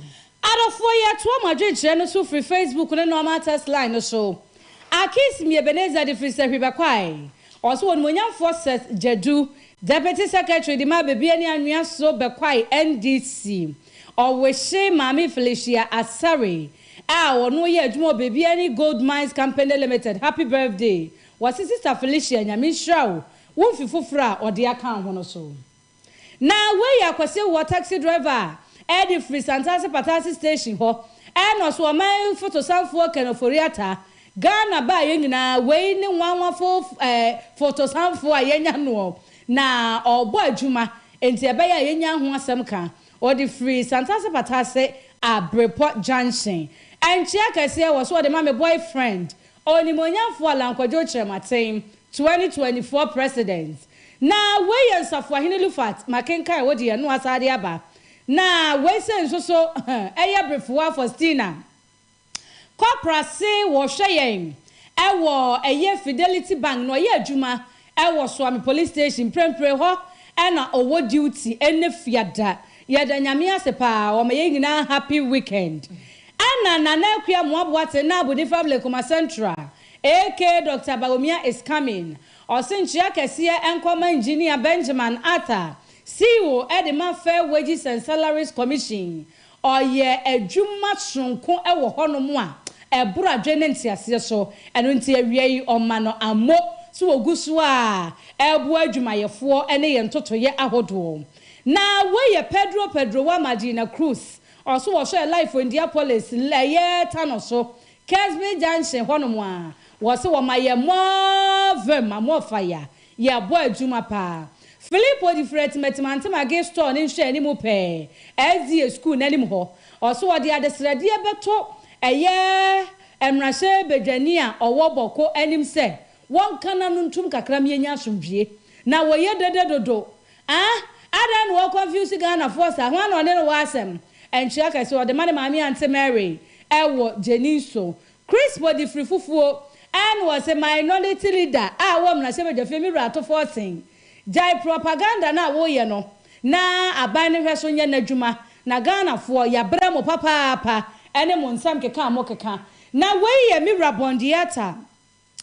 Adɔfoɔ yɛtoa mo adwenkyerɛ no so firi Facebook ne normal text line no so. Akis Miebenezer de firi Sahwi bɛkwae. Ɔse Onimuonyamfoɔ Seth Gyadu, Deputy Secretary de ma Abebia ne Anwea so bɛkwae NDC. Ɔwehye Maame Felicia Asare a ɔno yɛ adwuma wɔ Bebiani Gold Mines Company Limited happy birthday. Wɔse Sister Felicia Nyame nhyira wo wo mfe foforo a ɔde aka wo ho no so. Na wei yɛ Akwasi Awuah taxi driver a ɛde firi Santase Patase station hɔ ɛna ɔso ɔman fotosanfoɔ Ken Ofori-Atta Ghana baa yɛn nyinaa wei ne nwanwafo eh fotosanfoɔ a yɛanya noɔ na ɔrebɔ adwuma enti ɛbɛyɛ a yɛnya ho asɛm ka. Ɔde firi Santase Patase Abrepɔ Junction. Nkyea kɛseɛ wɔ so ɔde ma me boy friend, Onimuonyamfoɔ Alan Kwadwo Kyerematen, 2024 President. Na wei yɛ Nsafoahene Lufat, makenkan wo deɛ na wasan de aba. Na wei sei nso so ɛyɛ Brefoa Faustina. Kɔpra se wɔhwɛ yɛn wɔ ɛyɛ Fidelity Bank na ɔyɛ adwuma wɔ Suame Police Station mprempre hɔ na ɔwɔ duty ɛnɛ Fiada. Yɛda Nyame ase paa ɔma yɛn nyinaa happy weekend. Ɛna Nana Akua Moaboate na Abodin Family Kumah Central aka Doctor Bawumia is coming ɔse nkyea kɛseɛ nkɔ ma Engineer Benjamin Arthur CEO de ma Fair Wages and Salaries Commission Ɔyɛ adwuma soronko wɔ hɔnom a ɛboro adwene ne nteaseɛ so. Ɛno nti awia yi ɔma no ammo sɛ wɔgu so a ɛreboa adwumayɛfoɔ ne yɛn ntotoeɛ ahodoɔ. Na wei yɛ Pedro Pedroa Madina Cruz, ɔso wɔhwɛɛ life wɔ Indiapolis ɛyɛ Tano so, Kesbe Junction hɔnom a wɔse wɔma yɛ more vim, more fire Yɛbɔ adwuma paa. Filipo de firi Atimatim-Antemage store ne nhwɛanimu pɛɛ, SDA sukuu no anim hɔ. Ɔse ɔde adesrɛdeɛ bɛto ɛyɛ mmarahyɛ badwani a ɔwɔ Bawku anim sɛ wɔnka n'ano ntom kakra ma yɛnya asomdwie. Na wɔyɛ dede dodo. Ah! Adɛn na wɔ confuse Ghanafoɔ saa? Hwan na ɔne no wɔ asɛm? Nkyea kɛse ɔde ma ne maame Aunty Mary ɛwɔ Gyeni so. Crispo de firi fufuo ɛna ɔse minority leader a ɔwɔ mmarahyɛbadwafie me wura Ato Forson gyae propaganda no a woyɛ no na aban no hwɛ so nyɛ n'adwuma na Ghanafoɔ yabrɛ mo papaapa ɛne mo nsɛm keka a mokeka na wei yɛ me wura Bondiata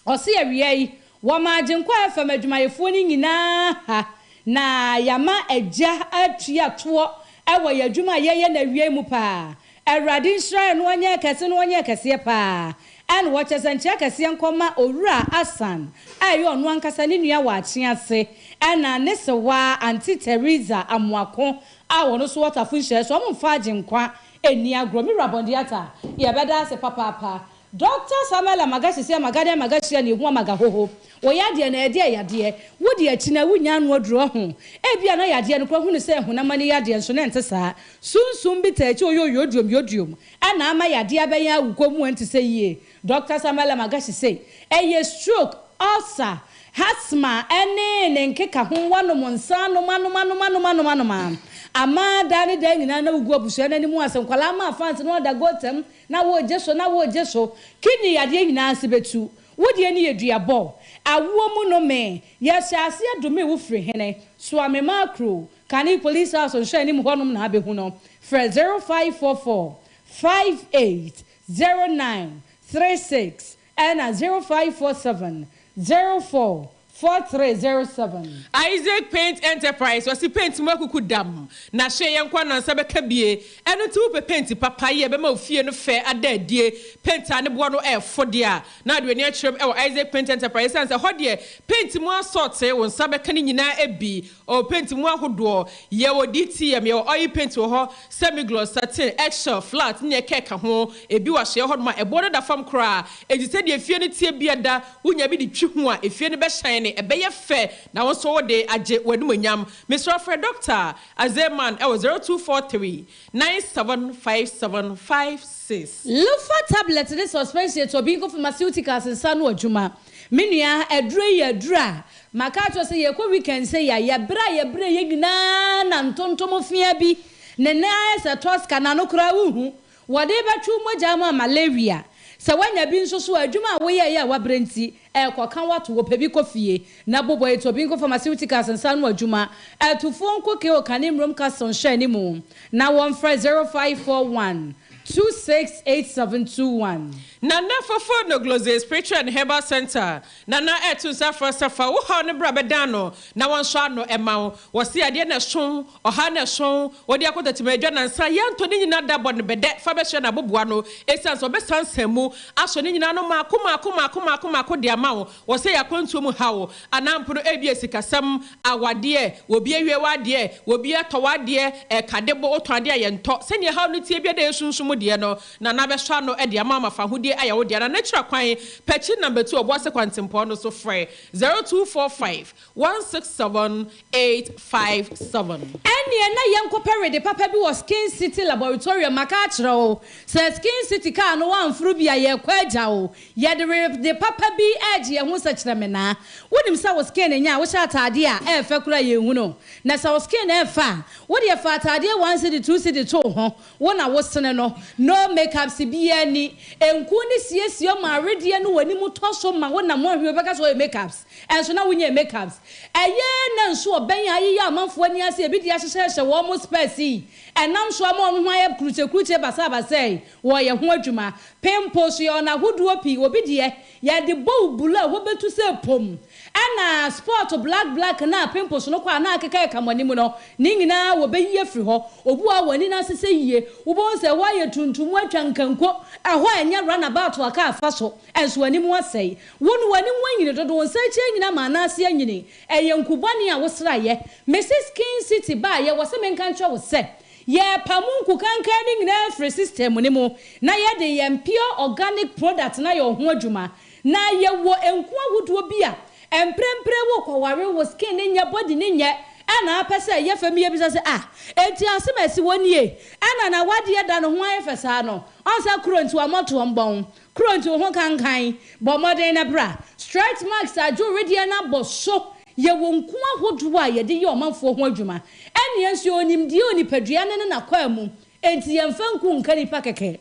Ɔse awia yi wɔma Agyenkwa FM adwumayɛfoɔ no nyinaa ha na yɛama agya atua toɔ wɔ yɛn adwuma a yɛyɛ no awia yi mu paa. Awurade nhyira yɛn na ɔnyɛ kɛse na ɔnyɛ kɛseɛ paa. Ɛna wɔkyɛ sɛ nkyea kɛseɛ nkɔma Owura Asan a ɛyɛ ɔno ankasa ne nua wɔ Akyease ɛna ne sewaa Auntie Theresa Amoako a ɔno nso wɔ Tafo Nhyira so. Wɔn mfa Agyenkwa nni agorɔ. Me wura Bɔndiata, yɛbɛda ase papaapa. Dɔkta Samuel Amaga sisi Amaga ne Amaga hyia na ehu Amaga hoho. Wɔ yadeɛ no, ɛdeɛ yadeɛ? Wo deɛ akyi no wonnya ano aduro ho. Ebia na yadeɛ no koraa hunu sɛ honam ani yadeɛ nso na ɛnte saa. Sunsum bi taa akyi ɔyɛ oyodiom yodiom ɛna ama yadeɛ abɛyɛ awukɔ mu ɛnte sɛ yie. Dɔkta Samuel Amaga sisei ɛyɛ stroke, ulcer, asthma ɛne ne nkekaho woanom nsa anom anom anom anom anom anom a ama daa ne daa nyinaa na wogu abusua no anim ase nkwadaa ma fans no ada gotam Na woregye so, na woregye so. Kidney yadeɛ nyinaa ase bɛtu. Wo deɛ no yɛ duabɔ. Awoɔ mu nomee. Yɛhyɛ aseɛ domee wo firi hene? Soamema Akro, Kane Police House nhwɛ anim hɔnom na abɛhu no. Frɛ 0544 58 09 36 ɛna 0547 04 4307. Isaac Paint Enterprise, ɔse paint mu akuku dam na hye yɛnkɔ anansa bɛka bie, ɛno nti wopɛ paint papa yi a ɛbɛma wo fie no fɛ ada adie, paint a ne boɔ no ɛfo deɛ a na wode w'ani akyerɛm ɛwɔ Isaac Paint Enterprise ɛsiane sɛ hɔ deɛ paint mu asɔɔte wo nsa bɛka ne nyinaa ɛbi ɔwɔ paint mu ahodoɔ, yɛwɔ DTM, yɛwɔ oil paint wɔ hɔ, semi gloss, satin, eggshell, flat ne ɛkɛka ho, ɛbi wɔ ahyeɛ hɔ nom a ɛboɔ no da fam koraa, ɛnti sɛdeɛ fie no teɛ biada Wonya bi de twi ho a, efie no bɛhyɛne, ɛbɛyɛ fɛ, na wo nso wode agye w'animuonyam. Mesrɛ wo frɛ Dɔkta Azeman wɔ 0243 975756. Lufa tablet ne suspension yɛ Tobinco Pharmaceuticals nsa ano adwuma. Me nua, aduro yi yɛ aduro a maka akyerɛ wo sɛ yɛrekɔ weekend sei a, yɛbrɛ a yɛbrɛ yɛ nyinaa na ntontom fea bi ne nan ayɛ sɛ Tosca, n'ano koraa wonhu. Wɔde rebɛtwe wo mogya ama malaria. Sɛ woanya bi nso so a, adwuma a woyɛeɛ a woabrɛ nti, ɛrekɔka wo ato hɔ. Pɛ bi kɔ fie na bobɔ Etobinco Pharmaceuticals nsa ano adwuma. Atufoɔ nko KO Kane Mmrom Castle nhyɛ anim na wɔmfrɛ 0541 268721. Nana Fofo Nogloze Spiritual and Herbal Centre, Nana ɛreto nsa afrɛ wo sɛ fa wo haw no bra bɛdan no na wɔnsɔ ano mma wo. Wɔse adeɛ na ɛso, ɔhaw na ɛso, wode akɔ tɛtɛmɛ adwa nansa, yɛntɔ ne nyina da bɔ no bɛdɛ fa bɛhyɛ n'aboboa no, esiane sɛ ɔbɛsansan mu asɔ ne nyina ano maako maako maako maako maako de ama wo. Wɔse yɛ akwantuo mu haw anaa mpo no ebia sikasɛm, awadeɛ, obi awie w'adeɛ, obi atɔ w'adeɛ, ɛka de bo, wotɔn adeɛ a yɛntɔ, sɛdeɛ haw no teɛ biara dɛ ɛyɛ sunsum deɛ no, Nana bɛsɔ ano de ama wo ama fahodie ayɛ wo dea. Nana kyerɛ kwan, Pɛkyi number 2 Ɔboase kwantempɔn no so frɛ 0245 167 857. Ɛnneɛ na yɛnkɔpɛ wede papa bi wɔ Skin City Laboratorium maka akyerɛ wo sɛ Skin City kaa no woamforo bi a yɛrekɔ agya wo yɛde wede papa bi regye yɛn ho sɛkyerɛmenaa wonim sɛ wo skin nyɛ a wohyɛ ataadeɛ a ɛɛfɛ koraa yɛnhunu na sɛ wo skin ɛɛfɛ a wodeɛ fa ataadeɛ one cedi two cedi to wo ho Wo na wo sene no. No makeups biaa ni. Nku ne siesie ɔma awedeɛ no w'anim tɔ so ma wo nam ahwɛ wobɛka sɛ ɔyɛ makeups ɛnso na wonyɛɛ makeups. Ɛyɛ na nso ɔbɛn a ayeyɛ amanfoɔ ani ase ebi de ahyehyɛhyɛ wɔn spɛs yi ɛnam so ama wɔn ho ayɛ krukyekrukye basabasa yi wɔyɛ ho adwuma. Pimples yɛ ɔno ahodoɔ pii obi deɛ yɛde bɔ wo bulu a ɛhɔ bɛtu sɛ pom Ɛna spot black black no a pimples no kɔ a na akeka ɛka mo anim no, ne nyinaa wɔbɛyi afiri hɔ. Obu a w'ani no asesɛ yie, wobɛhu sɛ ɛhɔ ayɛ tuntum, atwa nkanko, ɛhɔ a ɛnyɛ run about a kaa fa so, ɛnso w'anim asɛe. Wo no w'anim anyini dodo, wo nsa akyi anyini ama anase anyini. Ɛyɛ nku bɔne a wosraeɛ. Mese Skin City baeɛ, wɔse menka nkyerɛ wo sɛ, yɛrepamo nku kankan no nyinaa afiri system no mu na yɛde yɛn pure organic product no ayɛ wo ho adwuma. Na yɛwɔ nku ahodoɔ bi a mprempren wo kɔware wo skin no nyɛ body no nyɛ ɛna apɛ sɛ ɛyɛ fɛ meyɛ bisa sɛ ah enti asem a ɛsi hɔ nie ɛna na wadeɛ da ne ho ayɛ fɛ saa no ɔnsɛ koro nti wamɔtoɔ mbɔn koro nti wo ho kankan bɔ mmɔden na bra stretch marks adwo wedeɛ no abɔ so yɛwɔ nku ahodoɔ a yɛde yɛ ɔmanfoɔ ho adwuma ɛneɛ nso yɛwɔ nimdeɛ onipadua no ne nakwaa mu enti yɛmfa nku nka nipa kɛkɛ.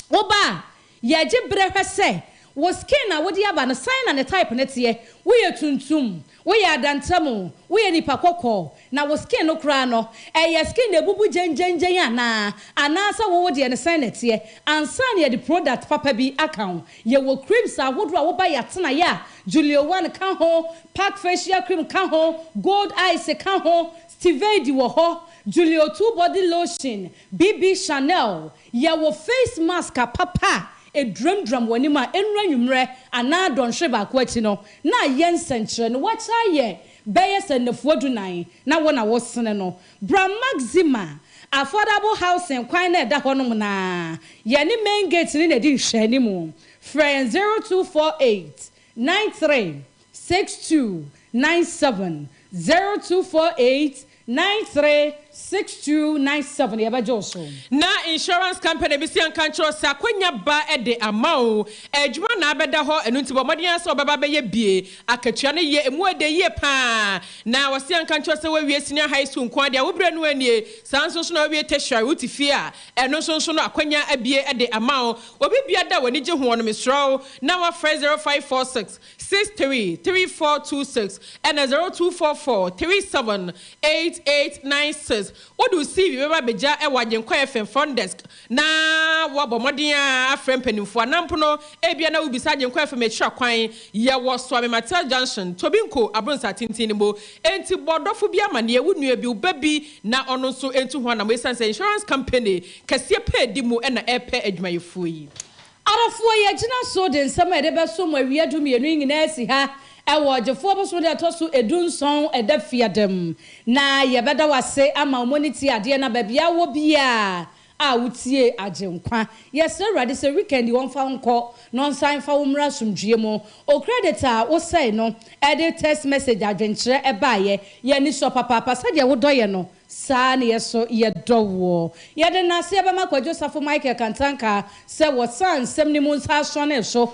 Wo ba a, yɛgye berɛ hwɛ sɛ wo skin a wode aba no sɛn na ne type no teɛ, woyɛ tuntum, woyɛ adantam, woyɛ nipa kɔkɔɔ, na wo skin no koraa no ɛyɛ skin a ɛbubu gyengyengyeng anaa, anaasɛ wo wo deɛ no sɛn na ɛteɛ ansa na yɛde product papa bi aka ho. Yɛwɔ creams ahodoɔ a woba yɛatenaeɛ a Julio One ka ho, Pack Facial Cream ka ho, Gold Ice ka ho, Stivade wɔ hɔ, Julio Two Body Lotion, BB Chanel, Yɛwɔ face mask a papa a ɛduramduram w'anim a, ɛnnuru anwummerɛ anaa dɔnhwere baako akyi no, na ayɛ nsɛnkyerɛnne. Woakyɛ ayɛ bɛyɛ sɛ nnafua dunan na wo na wosene no. Bra Maxima Affordable Housing kwan no a ɛda hɔnom no ara, yɛne main gate no na ɛdi nhwɛanimu. Frɛ yɛn 0248 93 6297, 0248 93 6297, yɛbɛgye wo so. Na insurance company bi se anka nkyerɛ wo sɛ akwanya ba de ama wo, adwuma na abɛda hɔ, ɛno nti bɔ mmɔden ara sɛ wobɛba abɛyɛ bie. Akatua no yɛ ɛmu ɛdɛ yie pa ara. Na wɔse anka nkyerɛ wo sɛ woawie senior high school nko ara deɛ a wo berɛ no anie, saa nso nso na woawie tertiary wote fie a, ɛno nso nso no akwanya abie de ama wo. Obi biada a w'ani gye hoɔ no mesrɛ wo na woafrɛ 0546 63 3426 ɛna 0244 37 8896. Wode wo CV bɛba abɛgya wɔ Agyenkwa FM front desk na woabɔ mmɔden ara afrɛ mpanimfoɔ anaa mpo no ebia na wobisa Agyenkwa FM akyira kwan. Yɛwɔ Suame Matel Junction, Tobinco Abronsa tenten no mu. Enti bɔ ɔdɔfo bi amanneɛ, wo nua bi, wo ba bi na ɔno nso ntu ho anammɔn esiane sɛ insurance company kɛseɛ pɛ di mu na ɛrepɛ adwumayɛfoɔ yi. Adɔfoɔ, yɛgyina so de nsɛm a yɛde bɛso mo awia dumienu yi nyinaa asi ha wɔ Ɔgyefoɔ bosome da ɛtɔ so edunson ɛda Fiada mu. Na yɛbɛda wo ase ama wo mɔnitie adeɛ na baabi a wowɔ biara a wotie Agyenkwa. Yɛsrɛ Awurade sɛ weekend yi ɔmfa wo nkɔ na ɔnsan mfa wo mmra asomdwoeɛ mu. O credit a wosɛe no de text message adwenkyerɛ baeɛ, yɛn ani sɔ papaapa sɛdeɛ wodɔ yɛn no. Saa na yɛ so yɛdɔ woɔ. Yɛde nnaseɛ bɛma Kwadwo Safo Michael Kantanka sɛ wɔsaa nsɛm no mu nsa asɔne so.